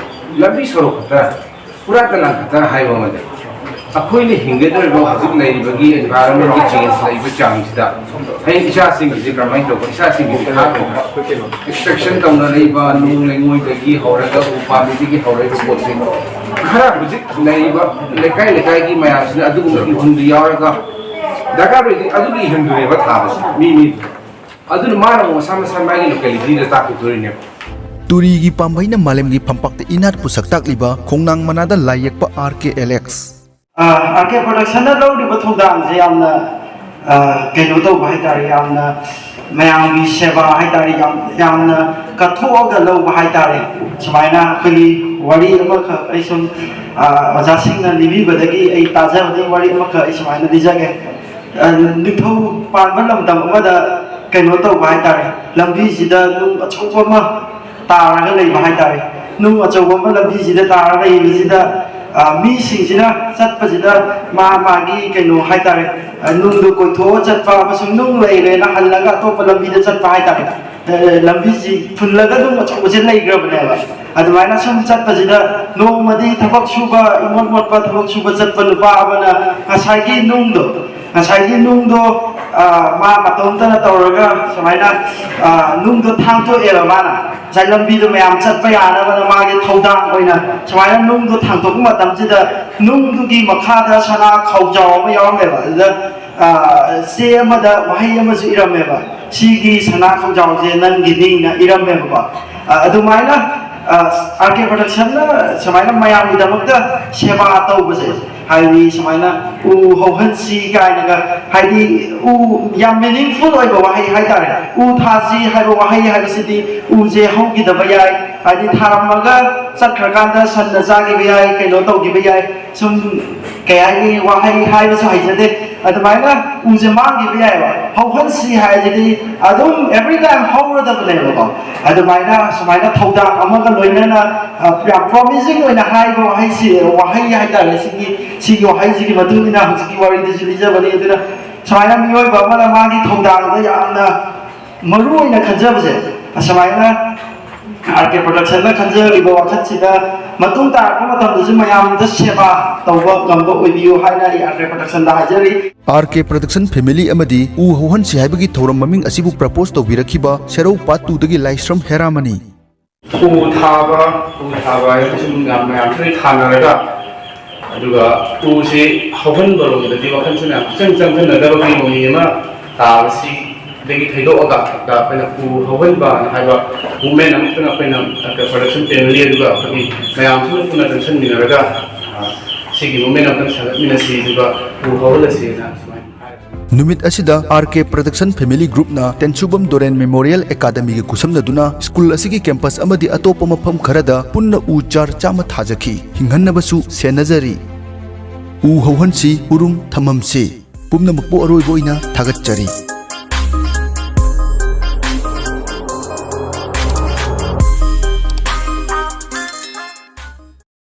ꯂꯝꯕꯤ ꯁꯣꯔꯣꯛ ꯈꯛꯇ, ꯄꯨꯔꯥ ꯀꯅꯥ ꯈꯛꯇ ꯍꯥꯏꯕ ꯑꯃꯗ, ꯑꯩꯈꯣꯏꯅ ꯍꯤꯡꯒꯗꯧꯔꯤꯕ ꯍꯧꯖꯤꯛ ꯂꯩꯔꯤꯕꯒꯤ ꯑꯦꯟꯚꯥꯏꯔꯣꯟꯃꯦꯟꯒꯤ ꯆꯦꯟꯖ ꯂꯩꯕ ꯆꯥꯡꯁꯤꯗ ꯍꯌꯦꯡ ꯏꯆꯥꯁꯤꯡꯒꯤꯁꯤ ꯀꯔꯝꯍꯥꯏꯅ ꯇꯧꯕ, ꯏꯆꯥꯁꯤꯡꯒꯤꯁꯤ ꯈꯥꯛꯇꯕ ꯑꯦꯛꯁꯇ꯭ꯔꯦꯛꯁꯟ ꯇꯧꯅꯔꯛꯏꯕ ꯅꯨꯡ ꯂꯩꯉꯣꯏꯗꯒꯤ ꯍꯧꯔꯒ ꯎ ꯄꯥꯝꯕꯤꯗꯒꯤ ꯍꯧꯔꯛꯏꯕ ꯄꯣꯠꯁꯤ ꯈꯔ ꯍꯧꯖꯤꯛ ꯂꯩꯔꯤꯕ ꯂꯩꯀꯥꯏ ꯂꯩꯀꯥꯏꯒꯤ ꯃꯌꯥꯝꯁꯤꯅ ꯑꯗꯨꯒꯨꯝꯕ ꯏꯍꯨꯜꯗꯨ ꯌꯥꯎꯔꯒ ꯗꯔꯀꯥꯔ ꯑꯣꯏꯔꯗꯤ ꯑꯗꯨꯒꯤ ꯏꯍꯨꯜꯗꯨꯅꯦꯕ ꯊꯥꯕꯁꯦ ꯃꯤ ꯃꯤ꯫ ꯑꯗꯨꯅ ꯃꯥꯅ ꯑꯃꯨꯛ ꯃꯁꯥ ꯃꯁꯥ ꯃꯥꯒꯤ ꯂꯣꯀꯦꯂꯤꯇꯤꯗ ꯇꯥꯛꯄꯤꯗꯣꯔꯤꯅꯦꯕ꯫ ꯇꯨꯔꯤꯒꯤ ꯄꯥꯝꯕꯩꯅ ꯃꯥꯂꯦꯝꯒꯤ ꯐꯝꯄꯥꯛꯇ ꯏꯅꯥꯠꯄꯨ ꯁꯛꯇꯥꯛꯂꯤꯕ ꯈꯣꯡꯅꯥꯡ ꯃꯅꯥꯗ ꯂꯥꯏ ꯌꯦꯛꯄ ꯑꯥꯔ ꯀꯦ ꯑꯦꯂꯦꯛꯁ꯫ ꯑꯥꯔ ꯀꯦ ꯄ꯭ꯔꯗꯛꯁꯟꯅ ꯂꯧꯔꯤꯕ ꯊꯧꯗꯥꯡꯁꯦ ꯌꯥꯝꯅ, ꯑꯥ, ꯀꯩꯅꯣ ꯇꯧꯕ ꯍꯥꯏꯇꯥꯔꯦ, ꯌꯥꯝꯅ ꯃꯌꯥꯝꯒꯤ ꯁꯦꯕꯥ ꯍꯥꯏꯇꯥꯔꯦ, ꯌꯥꯝ, ꯌꯥꯝꯅ ꯀꯠꯊꯣꯛꯑꯒ ꯂꯧꯕ ꯍꯥꯏꯇꯥꯔꯦ꯫ ꯁꯨꯃꯥꯏꯅ ꯑꯩꯈꯣꯏꯒꯤ ꯋꯥꯔꯤ ꯑꯃꯈꯛ ꯑꯩ ꯁꯨꯝ, ꯑꯥ, ꯑꯣꯖꯥꯁꯤꯡꯅ ꯂꯤꯕꯤꯕꯗꯒꯤ ꯑꯩ ꯇꯥꯖꯕꯗꯒꯤ ꯋꯥꯔꯤ ꯑꯃꯈꯛ ꯑꯩ ꯁꯨꯃꯥꯏꯅ ꯂꯤꯖꯒꯦ꯫ ꯑꯥ, ꯅꯤꯡꯊꯧ ꯄꯥꯟꯕ ꯂꯝꯗꯝ ꯑꯃꯗ ꯀꯩꯅꯣ ꯇꯧꯕ ꯍꯥꯏꯇꯥꯔꯦ, ꯂꯝꯕꯤꯁꯤꯗ ꯅꯨꯡ ꯑꯆꯧꯕ ꯑꯃ ꯇꯥꯔꯒ ꯂꯩꯕ ꯍꯥꯏꯇꯥꯔꯦ꯫ ꯅꯨꯡ ꯑꯆꯧꯕ ꯑꯃ ꯂꯝꯕꯤꯁꯤꯗ ꯇꯥꯔꯒ ꯂꯩꯕꯁꯤꯗ, ꯑ, ꯃꯤꯁꯤꯡꯁꯤꯅ ꯆꯠꯄꯁꯤꯗ ꯃꯥ ꯃꯥꯒꯤ ꯀꯩꯅꯣ ꯍꯥꯏꯇꯥꯔꯦ, ꯑ, ꯅꯨꯡꯗꯣ ꯀꯣꯏꯊꯣꯛꯑ ꯆꯠꯄ ꯑꯃꯁꯨꯡ ꯅꯨꯡ ꯂꯩꯔꯦꯅ ꯍꯜꯂꯒ ꯑꯇꯣꯞꯄ ꯂꯝꯕꯤꯗ ꯆꯠꯄ ꯍꯥꯏꯇꯥꯔꯦ꯫ ꯑ, ꯂꯝꯕꯤꯁꯤ ꯐꯨꯜꯂꯒ ꯅꯨꯡ ꯑꯆꯧꯕꯁꯦ ꯂꯩꯈ꯭ꯔꯕꯅꯦꯕ꯫ ꯑꯗꯨꯃꯥꯏꯅ ꯁꯨꯝ ꯆꯠꯄꯁꯤꯗ ꯅꯣꯡꯃꯗꯤ ꯊꯕꯛ ꯁꯨꯕ, ꯏꯃꯣꯠ ꯃꯣꯠꯄ ꯊꯕꯛ ꯁꯨꯕ ꯆꯠꯄ ꯅꯨꯄꯥ ꯑꯃꯅ ꯉꯁꯥꯏꯒꯤ ꯅꯨꯡꯗꯣ, ꯉꯁꯥꯏꯒꯤ ꯅꯨꯡꯗꯣ, ꯑ, ꯃꯥ ꯃꯇꯣꯝꯇꯅ ꯇꯧꯔꯒ ꯁꯨꯃꯥꯏꯅ, ꯑ, ꯅꯨꯡꯗꯣ ꯊꯥꯡꯇꯣꯛꯑꯦꯕ ꯃꯥꯅ꯫ ꯉꯁꯥꯏ ꯂꯝꯕꯤꯗꯣ ꯃꯌꯥꯝ ꯆꯠꯄ ꯌꯥꯅꯕꯅ ꯃꯥꯒꯤ ꯊꯧꯗꯥꯡ ꯑꯣꯏꯅ ꯁꯨꯃꯥꯏꯅ ꯅꯨꯡꯗꯣ ꯊꯥꯡꯇꯣꯛꯄ ꯃꯇꯝꯁꯤꯗ ꯅꯨꯡꯗꯨꯒꯤ ꯃꯈꯥꯗ ꯁꯅꯥ ꯈꯧꯖꯥꯎ ꯑꯃ ꯌꯥꯎꯔꯝꯃꯦꯕ꯫ ꯑꯗꯨꯗ, ꯑ, ꯆꯦ ꯑꯃꯗ ꯋꯥꯍꯩ ꯑꯃꯁꯨ ꯏꯔꯝꯃꯦꯕ, "ꯁꯤꯒꯤ ꯁꯅꯥ ꯈꯧꯖꯥꯎꯁꯦ ꯅꯪꯒꯤꯅꯤꯅ" ꯏꯔꯝꯃꯦꯕꯀꯣ꯫ ꯑ, ꯑꯗꯨꯃꯥꯏꯅ, ꯑ, ꯑꯥꯔ ꯀꯦ ꯄ꯭ꯔꯗꯛꯁꯟꯅ ꯁꯨꯃꯥꯏꯅ ꯃꯌꯥꯝꯒꯤꯗꯃꯛꯇ ꯁꯦꯕꯥ ꯇꯧꯕꯁꯦ, ꯍꯥꯏꯗꯤ ꯁꯨꯃꯥꯏꯅ ꯎ ꯍꯧꯍꯟꯁꯤ ꯀꯥꯏꯅꯒ, ꯍꯥꯏꯗꯤ ꯎ ꯌꯥꯝ ꯃꯤꯅꯤꯡꯐꯨꯜ ꯑꯣꯏꯕ ꯋꯥꯍꯩ ꯍꯥꯏꯇꯥꯔꯦ꯫ "ꯎ ꯊꯥꯁꯤ" ꯍꯥꯏꯕ ꯋꯥꯍꯩ ꯍꯥꯏꯕꯁꯤꯗꯤ ꯎꯁꯦ ꯍꯧꯈꯤꯗꯕ ꯌꯥꯏ, ꯍꯥꯏꯗꯤ ꯊꯥꯔꯝꯃꯒ ꯆꯠꯈ꯭ꯔꯀꯥꯟꯗ ꯁꯟꯅ ꯆꯥꯈꯤꯕ ꯌꯥꯏ, ꯀꯩꯅꯣ ꯇꯧꯈꯤꯕ ꯌꯥꯏ, ꯁꯨꯝ ꯀꯩ ꯍꯥꯏꯅꯤ, ꯋꯥꯍꯩ ꯍꯥꯏꯕꯁꯨ ꯍꯩꯖꯗꯦ꯫ ꯑꯗꯨꯃꯥꯏꯅ ꯎꯁꯦ ꯃꯥꯡꯈꯤꯕ ꯌꯥꯏꯑꯕ꯫ ꯍꯧꯍꯟꯁꯤ ꯍꯥꯏꯁꯤꯗꯤ ꯑꯗꯨꯝ every time ꯍꯧꯔꯗꯕꯅꯦꯕꯀꯣ꯫ ꯑꯗꯨꯃꯥꯏꯅ ꯁꯨꯃꯥꯏꯅ ꯊꯧꯗꯥꯡ ꯑꯃꯒ ꯂꯣꯏꯅꯅ, ꯑ, ꯌꯥꯝ ꯄ꯭ꯔꯣꯃꯤꯁꯤꯡ ꯑꯣꯏꯅ ꯍꯥꯏꯕ ꯋꯥꯍꯩꯁꯤ, ꯋꯥꯍꯩ ꯍꯥꯏꯇꯥꯔꯦ, ꯁꯤꯒꯤ, ꯁꯤꯒꯤ ꯋꯥꯍꯩꯁꯤꯒꯤ ꯃꯇꯨꯡ ꯏꯟꯅ ꯍꯧꯖꯤꯛꯀꯤ ꯋꯥꯔꯤꯗꯨꯁꯨ ꯂꯤꯖꯕꯅꯤ꯫ ꯑꯗꯨꯅ ꯁꯨꯃꯥꯏꯅ ꯃꯤꯑꯣꯏꯕ ꯑꯃꯅ ꯃꯥꯒꯤ ꯊꯧꯗꯥꯡꯗ ꯌꯥꯝꯅ ꯃꯔꯨ ꯑꯣꯏꯅ ꯈꯟꯖꯕꯁꯦ, ꯑꯁꯨꯃꯥꯏꯅ ꯑꯥꯔ ꯀꯦ ꯄ꯭ꯔꯗꯛꯁꯟꯅ ꯈꯟꯖꯔꯤꯕ ꯋꯥꯈꯜꯁꯤꯗ ꯃꯇꯨꯡ ꯇꯥꯔꯛꯄ ꯃꯇꯝꯗꯁꯨ ꯃꯌꯥꯝꯗ ꯁꯦꯕꯥ ꯇꯧꯕ ꯉꯝꯕ ꯑꯣꯏꯕꯤꯌꯨ ꯍꯥꯏꯅ ꯑꯩ ꯑꯥꯔ ꯀꯦ ꯄ꯭ꯔꯗꯛꯁꯟꯗ ꯍꯥꯏꯖꯔꯤ꯫ ꯑꯥꯔ ꯀꯦ ꯄ꯭ꯔꯗꯛꯁꯟ ꯐꯦꯃꯤꯂꯤ ꯑꯃꯗꯤ ꯎ ꯍꯧꯍꯟꯁꯤ ꯍꯥꯏꯕꯒꯤ ꯊꯧꯔꯝ ꯃꯃꯤꯡ ꯑꯁꯤꯕꯨ ꯄ꯭ꯔꯄꯣꯖ ꯇꯧꯕꯤꯔꯛꯈꯤꯕ ꯁꯦꯔꯧ ꯄꯥꯠ ꯇꯨꯗꯒꯤ ꯂꯥꯏꯁ꯭ꯔꯝ ꯍꯦꯔꯥꯃꯅꯤ꯫ ꯎ ꯊꯥꯕ, ꯎ ꯊꯥꯕ ꯍꯥꯏꯕꯁꯤ ꯁꯨꯝ ꯌꯥꯝ ꯃꯌꯥꯝꯁꯨ ꯂꯣꯏ ꯊꯥꯅꯔꯒ, ꯑꯗꯨꯒ ꯎꯁꯤ ꯍꯧꯍꯟꯕꯔꯣꯝꯗꯗꯤ ꯋꯥꯈꯜꯁꯤꯅ ꯌꯥꯝ ꯏꯆꯪ ꯆꯪꯁꯤꯟꯅꯗꯕꯒꯤ ꯃꯃꯤ ꯑꯃ ꯇꯥꯕꯁꯤꯗꯒꯤ ꯊꯩꯗꯣꯛꯑꯒ ꯑꯩꯈꯣꯏꯅ ꯎ ꯍꯧꯍꯟꯕꯅ ꯍꯥꯏꯕ movement ꯑꯃꯈꯛꯇꯪ ꯑꯩꯈꯣꯏꯅ production family ꯑꯗꯨꯒ ꯑꯩꯈꯣꯏꯒꯤ ꯃꯌꯥꯝꯁꯤꯅ ꯄꯨꯟꯅ ꯆꯪꯁꯤꯟꯃꯤꯟꯅꯔꯒ, ꯑ, ꯁꯤꯒꯤ movement ꯑꯃꯈꯛꯇꯪ ꯁꯥꯒꯠꯃꯤꯟꯅꯁꯤ, ꯑꯗꯨꯒ ꯎ ꯍꯧꯍꯜꯂꯁꯤꯅ ꯁꯨꯃꯥꯏꯅ ꯍꯥꯏꯔꯤ꯫ ꯅꯨꯃꯤꯠ ꯑꯁꯤꯗ ꯑꯥꯔ ꯀꯦ ꯄ꯭ꯔꯗꯛꯁꯟ ꯐꯦꯃꯤꯂꯤ ꯒ꯭ꯔꯨꯞꯅ ꯇꯦꯟꯁꯨꯕꯝ ꯗꯣꯔꯦꯟ ꯃꯦꯃꯣꯔꯤꯌꯦꯜ ꯑꯦꯀꯥꯗꯃꯤꯒ ꯈꯨꯠꯁꯝꯅꯗꯨꯅ ꯁ꯭ꯀꯨꯜ ꯑꯁꯤꯒꯤ ꯀꯦꯝꯄꯁ ꯑꯃꯗꯤ ꯑꯇꯣꯞꯄ ꯃꯐꯝ ꯈꯔꯗ ꯄꯨꯟꯅ ꯎ ꯆꯥꯔ ꯆꯥꯝꯃ ꯊꯥꯖꯈꯤ꯫ ꯍꯤꯡꯍꯟꯅꯕꯁꯨ ꯁꯦꯟꯅꯖꯔꯤ꯫ ꯎ ꯍꯧꯍꯟꯁꯤ, ꯎꯔꯨꯝ ꯊꯝꯍꯟꯁꯤ꯫ ꯄꯨꯝꯅꯃꯛꯄꯨ ꯑꯔꯣꯏꯕ ꯑꯣꯏꯅ ꯊꯥꯒꯠꯆꯔꯤ꯫